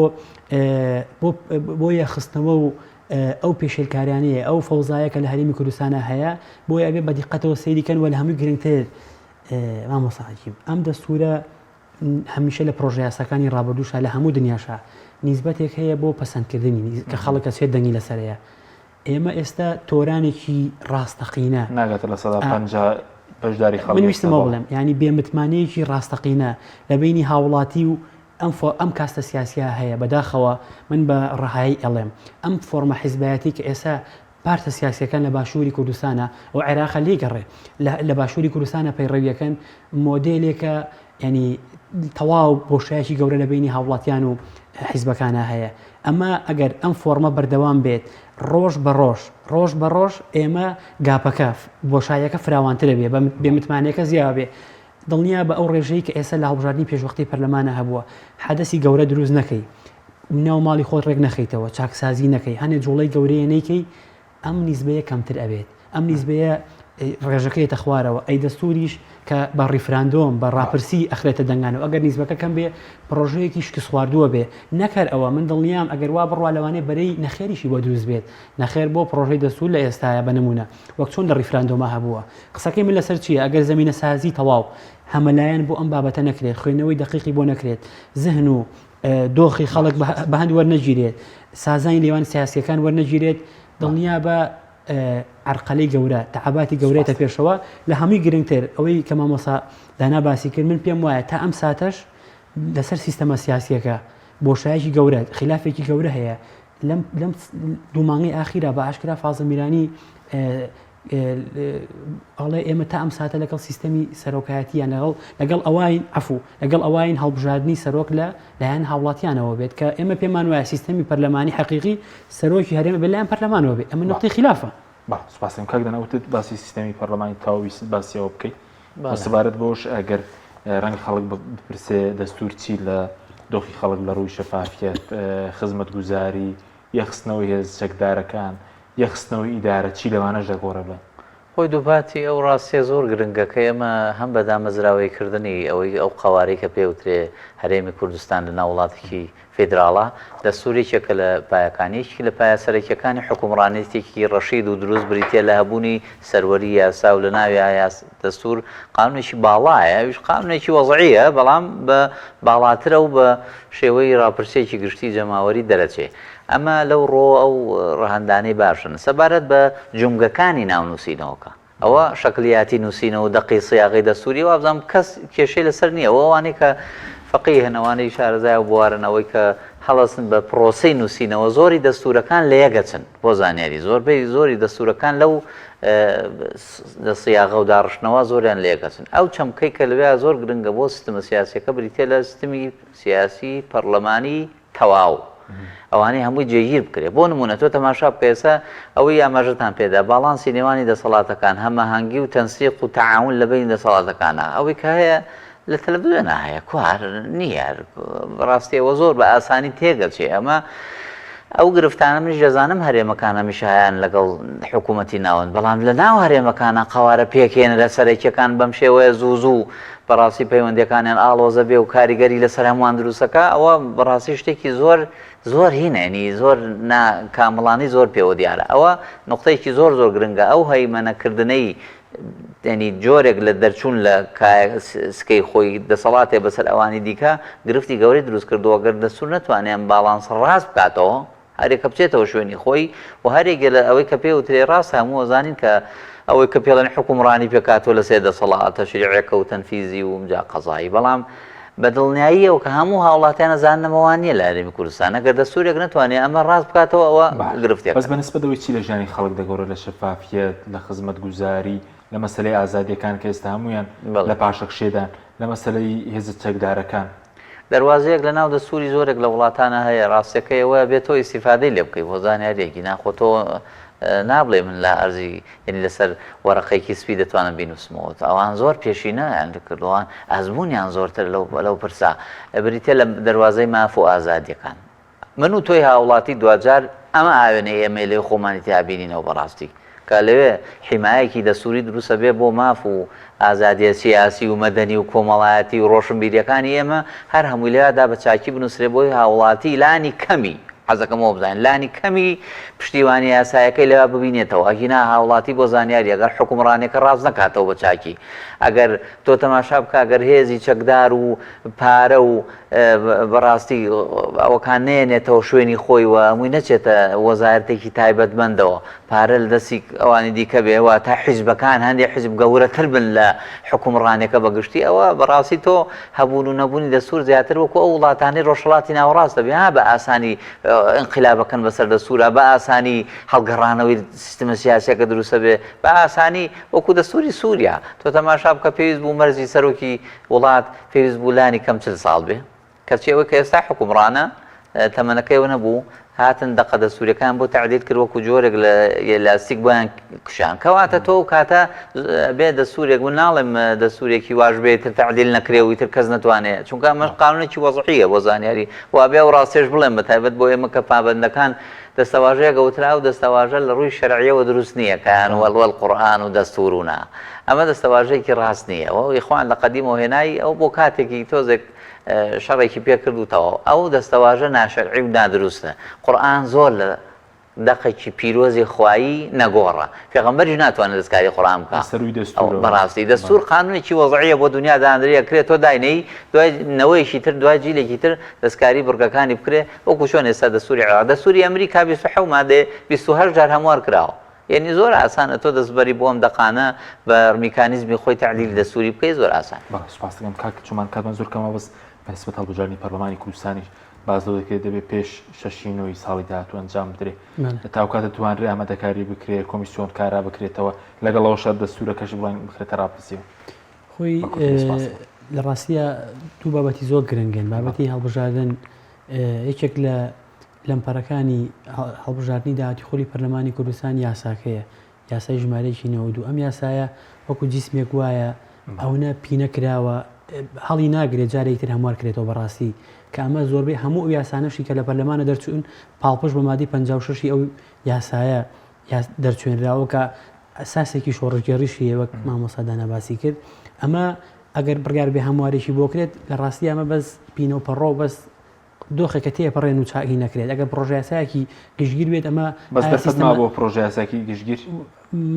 بۆ بۆ یەکخستنەوە و ئەو پێشێلکاریانەیە، ئەو فەوزایە کە لە هەرێمی کوردستانا هەیە، بۆیە ئەبێ بە دیقەتەوە سەیری کەن و لە هەمووی گرنگتر مامۆستا حەکیم ئەم دەستوورە هەمیشە لە پرۆژەیاساکانی ڕابردووشا لە هەموو دنیاشا نیسبەتێک هەیە بۆ پەسەندکردنی کە خەڵک ئەچێت دەنگی لەسەرەیە ئێمە ئێستا تۆرانێکی ڕاستەقینە ناگاتە 50% بەشداری خەڵک. من ویستم ئەوە بڵێم یانی بێ متمانەیەکی ڕاستەقینە لە بەینی هاوڵاتی و ئەم فۆ ئەم کاستە سیاسیە هەیە بەداخەوە من بە ڕەهایی ئەڵێم ئەم فۆرمە حیزبایەتی کە ئێستا پارتە سیاسیەکان لە باشووری کوردستانە و عێراقە لێی گەڕێ لە باشووری کوردستانە پەیڕەویەکەن مۆدێلێکە یانی تەواو بۆشایەکی گەورە لە بینی هاوڵاتیان و حیزبەکانە هەیە ئەمە ئەگەر ئەم فۆرمە بەردەوام بێت ڕۆژ بە ڕۆژ ڕۆژ بە ڕۆژ ئێمە gap ەکە بۆشایەکە فراوانترە بێ بێ متمانەکە زیاد بێ دڵنیا بە ئەو ڕێژەی کە ئێستا لە هەڵبژاردنی پێشوەختەی پەرلەمانە هەبووە حەدەسی گەورە دروست نەکەی ناو ماڵی خۆت ڕێک نەخەیتەوە چاکسازی نەکەی هەنێ جوڵەی گەورەیە نەیکەی ئەم نیسبەیە کەمتر ئەبێت ئەم نیسبەیە ڕێژەکە یەتە خوارەوە ئەی دەستوریش کە بە ڕیفراندۆم بە ڕاپرسی ئەخرێتە دەنگانەوە ئەگەر نیسبەکە کەم بێ پڕۆژەیەکی شکستخواردووە بێ نەک هەر ئەوە من دڵنیام ئەگەر وا بڕوا لەوانەیە بەرەی نەخێریشی بۆ دروست بێت نەخێر بۆ پڕۆژەی دەستور لە ئێستایا بە نمونە وەک چۆن لە ڕیفراندۆما هەبووە قسەکەی من لەسەر چییە ئەگەر زەمینەسازی تەواو هەمەلایەن بۆ ئەم بابەتە نەکرێت خوێندنەوەی دەقیقی بۆ نەکرێت زهن و دۆخی خەڵک بە هەند وەرنەگیرێت، سازانی نێوان سیاسییەکان وەرنەگیرێت، دڵنیابە عەرقەلەی گەورە، تەعەباتی گەورەیەتە پێشەوە. لە هەمووی گرنگتر ئەوەی کە مامۆستا دانا باسی کرد، من پێم وایە تا ئەم ساتەش لەسەر سیستەمە سیاسییەکە بۆشایەکی گەورە، خیلافێکی گەورە هەیە. لەم لەم دوو مانگەی ئاخیرا بە ئاشکرا فازڵ میرانی ئەڵێ ئێمە تا ئەم ساتە لەگەڵ سیستەمی سەرۆکایەتیان لەگەڵ لەگەڵ ئەوین عفو لەگەڵ ئەوین هەڵبژاردننی سەرۆک لە لایەن هاوڵاتیانەوە بێت کە ئێمە پێمان وایە سیستەمی پەرلەمانی حەقیقی سەرۆکی هەرێمە بە لایەن پەرلەمانەوە بێت ئەمە نقطەی خلافە سپاسم کاک دەنا وتت باسی سیستەمی پەرلەمانی تەواو ویست باسی ئەوە بکەیت سەبارەت بەوەش ئەگەر ڕەنگە خەڵک بپرسێ دەستور چی لە دۆخی خەڵک لە ڕووی شەفافیەت خزمەتگوزاری یەخستنەوەی هێز چەکدارەکان، یەکخستنەوەی ئیدارە چی لەوانەش دەگۆڕێ بڵێن؟ خۆی دووپاتی ئەو ڕاستیە زۆر گرنگە کە ئێمە هەم بە دامەزراوەیی کردنی ئەوەی ئەو قەوارەی کە پێ وترێ هەرێمی کوردستان لە ناو وڵاتێکی فیدراڵە، دەستوور یەکێکە لە پایەکانی، یەکێک لە پایە سەرەکیەکانی حوکمڕانێتێکی ڕەشید و دروست بریتیە لە هەبوونی سەروەری یاسا و لە ناویا دەستوور قانوونێکی باڵایە، ئەویش قانوونێکی وەزعییە، بەڵام بە باڵاترە و بە شێوەی ڕاپرسییەکی گشتی جەماوەری دەرەچێ. ئەمە لەو ڕووەوە ئەو ڕەهەندانەی باشن. سەبارەت بە جومگەکانی ناو نووسینەوەکە، ئەوە شەکلیاتی نووسینەوە و دەقی سیاغەی دەستووری وابزانم کەس کێشەی لەسەر نییە و ئەوانەی کە فەقیهن، ئەوانەی شارەزای ئەو بوارەن، ئەوەی کە هەڵەسن بە پڕۆسەی نووسینەوە، زۆری دەستوورەکان لە یەک ئەچن. بۆ زانیاری، زۆربەی زۆری دەستوورەکان لەو لە سیاغە و داڕشتنەوە زۆریان لە یەک ئەچن. ئەو چەمکەی کە لەوێیا زۆر گرنگە بۆ سیستمە سیاسییەکە بریتییە لە سیستمی سیاسی پەڕلەمانی تەواو. ئەوانەی هەمووی جێگیر بکرێ. بۆ نموونە تۆ تەماشا بکە ئێستا ئەوەی ئاماژەتان پێدا باڵانسی نێوانی دەسەڵاتەکان، هەماهەنگی و تەنسیق و تەعاون لە بەینی دەسەڵاتەکانا ئەوەی کە هەیە لە تەلەفزیۆنا هەیە کوا هەر نییە هەر بەڕاستی ئەوە زۆر بە ئاسانی تێگەچێ ئەمە ئەو گرفتانە منیش دەزانم هەرێمەکان هەمیشە هەیان لەگەڵ حکوومەتی ناوەند بەڵام لە ناو هەرێمەکانە قەوارە پێکهێنەرە سەرەکیەکان بەم شێوەیە زوو زوو بەڕاستی پەیوەندیەکانیان ئاڵۆزە بێ و کاریگەری لەسەر هەمووان دروستەکە ئەوە بەڕاستی شتێکی زۆر زۆر هینە ینی زۆر نا کامڵانی زۆر پێوە دیارە ئەوە نقطەیەکی زۆر زۆر گرنگە ئەو هەیمەنەکردنەی یانی جۆرێک لە دەرچوون لە سکەی خۆی دەسەڵاتێ بەسەر ئەوانی دیکە گرفتی گەورەی دروست کردووە گەر دەستور نەتوانێ ئەم باڵانسە ڕاست بکاتەوە هەرێکە بچێتەوە شوێنی خۆی و هەرێکێ لە ئەوەی کە پێ وترێ ڕاستە هەموو ئەزانین کە ئەوەی کە پێڵێن حوکمڕانی پێکهاتووە لە سێ دەسەڵات تەشریعێکە و تەنفیزی و ئمجا قەزایی بەڵام بە دڵنیاییەوە کە هەموو هاوڵاتیان ئەزانن ئەمە وا نییە لە هەرێمی کوردستان ئەگەر دەستورێک نەتوانێت ئەمە ڕاست بکاتەوە ئەوە گرفتێکە. بەس بە نسبەت ئەوەی چی لە ژیانی خەڵک دەگۆڕێت لە شەفافیەت، لە خزمەتگوزاری، لە مەسەلەی ئازادیەکان کە ئێستا هەموویان لە پاشەکشێدان، لە مەسەلەی هێزە چەکدارەکان. دەروازەیەک لە ناو دەستوری زۆرێک لە وڵاتانە هەیە ڕاستیەکەی ئەوەیە بێ تۆ ئیستیفادەی لێ بکەی بۆ زانیاریەکی ناخۆ تۆ نابڵێ من لە ئەرزی یعنی لەسەر وەرەقەیەکی سپی دەتوانم بینوسمەوە ئەوان زۆر پێشینەیان کردووان ئەزمونیان زۆرتر لەو لەو پرسە بریتە لە دەروازەی ماف و ئازادیەکان من و تۆی هاوڵاتی دواجار ئەمە ئاوێنەی ئێمەیە لەوێ خۆمانی تیا بینینەوە بەڕاستی کە لەوێ حیمایەکی دەستوری دروست ئەبێ بۆ ماف و ئازادیە سیاسی و مەدەنی و کۆمەڵایەتی و ڕۆشنبیریەکانی ئێمە هەر هەمووی لەوێدا بە چاکی بنوسرێ بۆی هاوڵاتی لانی کەمی حەزەکەم ئەوە بزانین لانی کەمی پشتیوانی یاسایەکەی لەوێ ببینێتەوە ئەگینا هاوڵاتی بۆ زانیاری ئەگەر حوکمڕانیەکە ڕاست نەکاتەوە بە چاکی ئەگەر تۆ تەماشا بکە ئەگەر هێزی چەکدار و پارە و بەڕاستی ئەوەکان نەیەنێتەوە شوێنی خۆی و هەمووی نەچێتە وەزارەتێکی تایبەتمەندەوە پارە لە دەستی ئەوانی دیکە بێ واتە حیزبەکان هەندێک حیزب گەورەتر بن لە حکومڕانەکە بەگشتی ئەوە بەڕاستی تۆ هەبوون و نەبوونی دەستور زیاتر وەکو ئەو وڵاتانەی ڕۆژهەڵاتی ناوەڕاست دەبێ ها بە ئاسانی ئینقلابەکەن بەسەر دەستورا بە ئاسانی هەڵگەڕانەوەی سیستمە سیاسیەکە دروستە بێ بە ئاسانی وەکو دەستوری سووریا تۆ تەماشا بکە پێویست بوو مەرجی سەرۆکی وڵات پێویست بوو لانی کەم 40 ساڵ بێ کەچی ئەوەی کە ئێستا حوکمڕانە تەمەنەکەی ئەوە نەبوو هاتن دەقە دەستوریەکان بۆ تەعدیل کرد وەکو جۆرێک لە لاستیک بۆیان کشان کەواتە تۆ ئەو کاتە بێ دەستورێک من ناڵێم دەستورێکی واش بێ تر تەعدیل نەکرێ و ئیتر کەس نەتوانێ چونکە ئەمەش قانونێکی وەزعیە بۆ زانیاری وا بێ ئەو ڕاستیش بڵێم بە تایبەت بۆ ئێمە کە پابەندەکان دەستەواژەیەک ئەوترا ئەو دەستەواژە لە ڕووی شەرعیەوە دروست نییە کە یان وەل وەل قورئان و دەستور و نا ئەمە دەستەواژەیەکی ڕاست نییە و ئیخوان لە قەدیمەوە هێنای ئەو بۆ کاتێکی تۆزێک شەڕێکی پێ کرد و تەواو ئەو دەستەواژە ناشەرعی و نادروستە قورئان زۆر لە دەقێکی پیرۆزی خوایی نەگۆڕە پێغەمبەریش ناتوانێت دەستکاری قورئان بکا سەرووی دەستورەوە بەڕاستی دەستور قانونێکی وەزعیە بۆ دنیا دانرێ ئەکرێ تۆ داینێی دوای نەوەیەکی تر دوای جیلێکی تر دەستکاری بڕگەکانی بکرێ وەکو چۆن ئێستا دەستوری عێراق دەستوری ئەمریکا 27 مادەیە 28 جار هەموار کراوە یەنی زۆر ئاسانە تۆ دەستبەری بۆ ئەم دەقانە بە میکانیزمی خۆی تەعدیل دەستوری بکەی زۆر ئاسان. بەڵێ سوپاست دەکەم کاک چۆمان کاتمان زۆر کەمە بەس بە نسبەت هەڵبژاردنی پەرلەمانی کوردستانیش باس لەوە دەکرێت دەبێت پێش شەشی نۆی ساڵی داهاتوو ئەنجام بدرێ تا ئەو کاتە توانرێ ئامادەکاری بکرێ کۆمیسیۆن کارا بکرێتەوە لەگەڵ ئەوەشا دەستورەکەش بڵێن بخرێتە ڕاپرسیەوە. خۆی لە ڕاستیە دوو بابەتی زۆر گرنگن بابەتی هەڵبژاردن یەکێک لە لەمپەرەکانی هەڵبژاردنی داهاتی خولی پەرلەمانی کوردستان یاساکەیە، یاسای ژمارەیەکی 92 ئەم یاسایە وەکو جیسمێک وایە ئەونە پینە کراوە هەڵی ناگرێت جارێکی تر هەموار کرێتەوە بەڕاستی کە ئەمە زۆربەی هەموو ئەو یاسانەشی کە لە پەرلەمانە دەرچوون پاڵپشت بە مادەی 56 ئەو یاسایە دەرچوێنراوە کە ئەساسێکی شۆڕشگێڕیشی هەیە وەک مامۆستا دانا باسی کرد ئەمە ئەگەر بڕیار بێ هەموارێکی بۆ کرێت لە ڕاستی ئەمە بەس پینە و پەڕۆ بەس دۆخێکە تێپەڕێن و چاکی نەکرێت ئەگەر پڕۆژەیاسایەکی گشتگیر بێت ئەمە بەس دەرفەت ماوە بۆ پڕۆژەیاساکی گشتگیر؟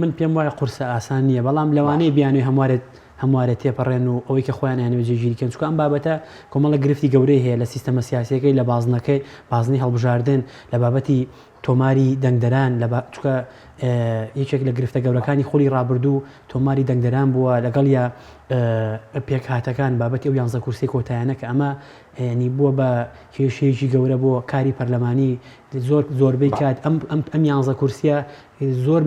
من پێم وایە قورسە ئاسان نییە بەڵام لەوانەیە بیانوی هەموارێت هەموارێت تێپەڕێن و ئەوەی کە خۆیان ئەیانەوێت جێگیری کەن چونکە ئەم بابەتە کۆمەڵە گرفتی گەورەی هەیە لە سیستەمە سیاسیەکەی لە بازنەکەی بازنەی هەڵبژاردن لە بابەتی تۆماری دەنگدەران لە چونکە یەکێک لە گرفتە گەورەکانی خولی ڕابردوو تۆماری دەنگدەران بووە لەگەڵ یا پێکهاتەکان بابەتی ئەو یانزە کورسی کۆتایانە کە ئەمە یانی بووە بە کێشەیەکی گەورە بۆ کاری پەرلەمانی زۆر زۆربەی کات ئەم ئەم ئەم یانزە کورسیە زۆر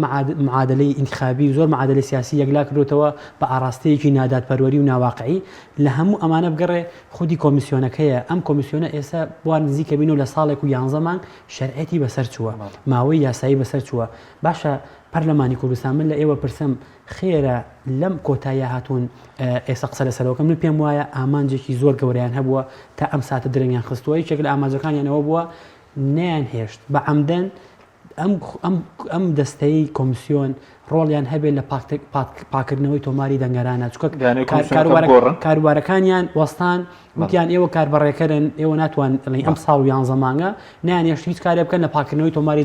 معادلەی ئینتخابی و زۆر معادلەی سیاسی یەکلا کردوتەوە بە ئاراستەیەکی نادادپەروەری و ناواقعی لە هەموو ئەمانە بگەڕێ خودی کۆمیسیۆنەکەیە ئەم کۆمیسیۆنە ئێستا بۆ نزیکە بین و لە ساڵێک و یانزە مانگ شەرعێتی بەسەر چووە ماوەی یاسایی بەسەر چووە باشە پەرلەمانی کوردستان من لە ئێوە پرسم خێرە لەم کۆتاییە هاتوون ئێستا قسە لەسەرەوە کەم من پێم وایە ئامانجێکی زۆر گەورەیان هەبووە تا ئەم ساتە درەنگیان خستووە یەکێک لە ئامانجەکانیان ئەوە بووە نەیان هێشت بە عەمدەن ئەم ئەم ئەم دەستەی کۆمسیۆن ڕۆڵیان هەبێت لە پاکردنەوەی تۆماری دەنگەرانە چونکە کاروبارەکانیان وەستان وتیان ئێوە کاربەڕێکەرن ئێوە ناتوان ئەڵێن ئەم ساڵ و یانزە مانگە نانێشت هیچ کارێ بکەن لە پاکردنەوەی تۆماری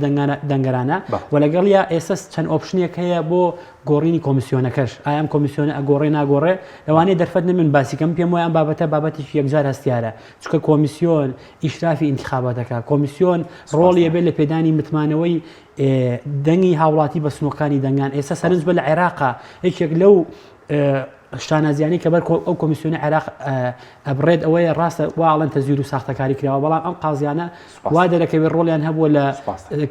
دەنگەرانە و لەگەڵیا ئێستا چەند option ێک هەیە بۆ گۆڕینی کۆمیسیۆنەکەش ئایا ئەم کۆمیسیۆنە ئەگۆڕێ ناگۆڕێ لەوانەیە دەرفەت نەمن باسیکەم پێم وایە ئەم بابەتە بابەتێکی یەکجار هەستیارە چونکە کۆمیسیۆن ئیشرافی ئینتخاباتەکە کۆمیسیۆن ڕۆڵی ئەبێت لە پێدانی متمانەوەی دەنگی هاوڵاتی بە سنووقەکانی دەنگان ئێستا سەرنج بە لە عێراقا یەکێک لەو شانازیانەی کە بەر ئەو کۆمیسیۆنە عێراق ئەبڕێت ئەوەیە ڕاستە وا ئەڵێن تەزویر و ساختەکاری کراوە بەڵام ئەم قازیانە وا دەرەکەوێت ڕۆڵیان هەبووە لە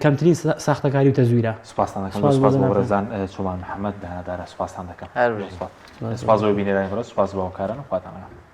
کەمترین ساختەکاری و تەزویرە. سوپاستان دەکەم زۆر سوپاس بۆ بەڕێزان چۆمان محەمەد دانادارە سوپاستان دەکەم. سوپاس بۆ بینەرانی بەڕێز سوپاس بۆ هاوکاران و خواتان لەگەڵ.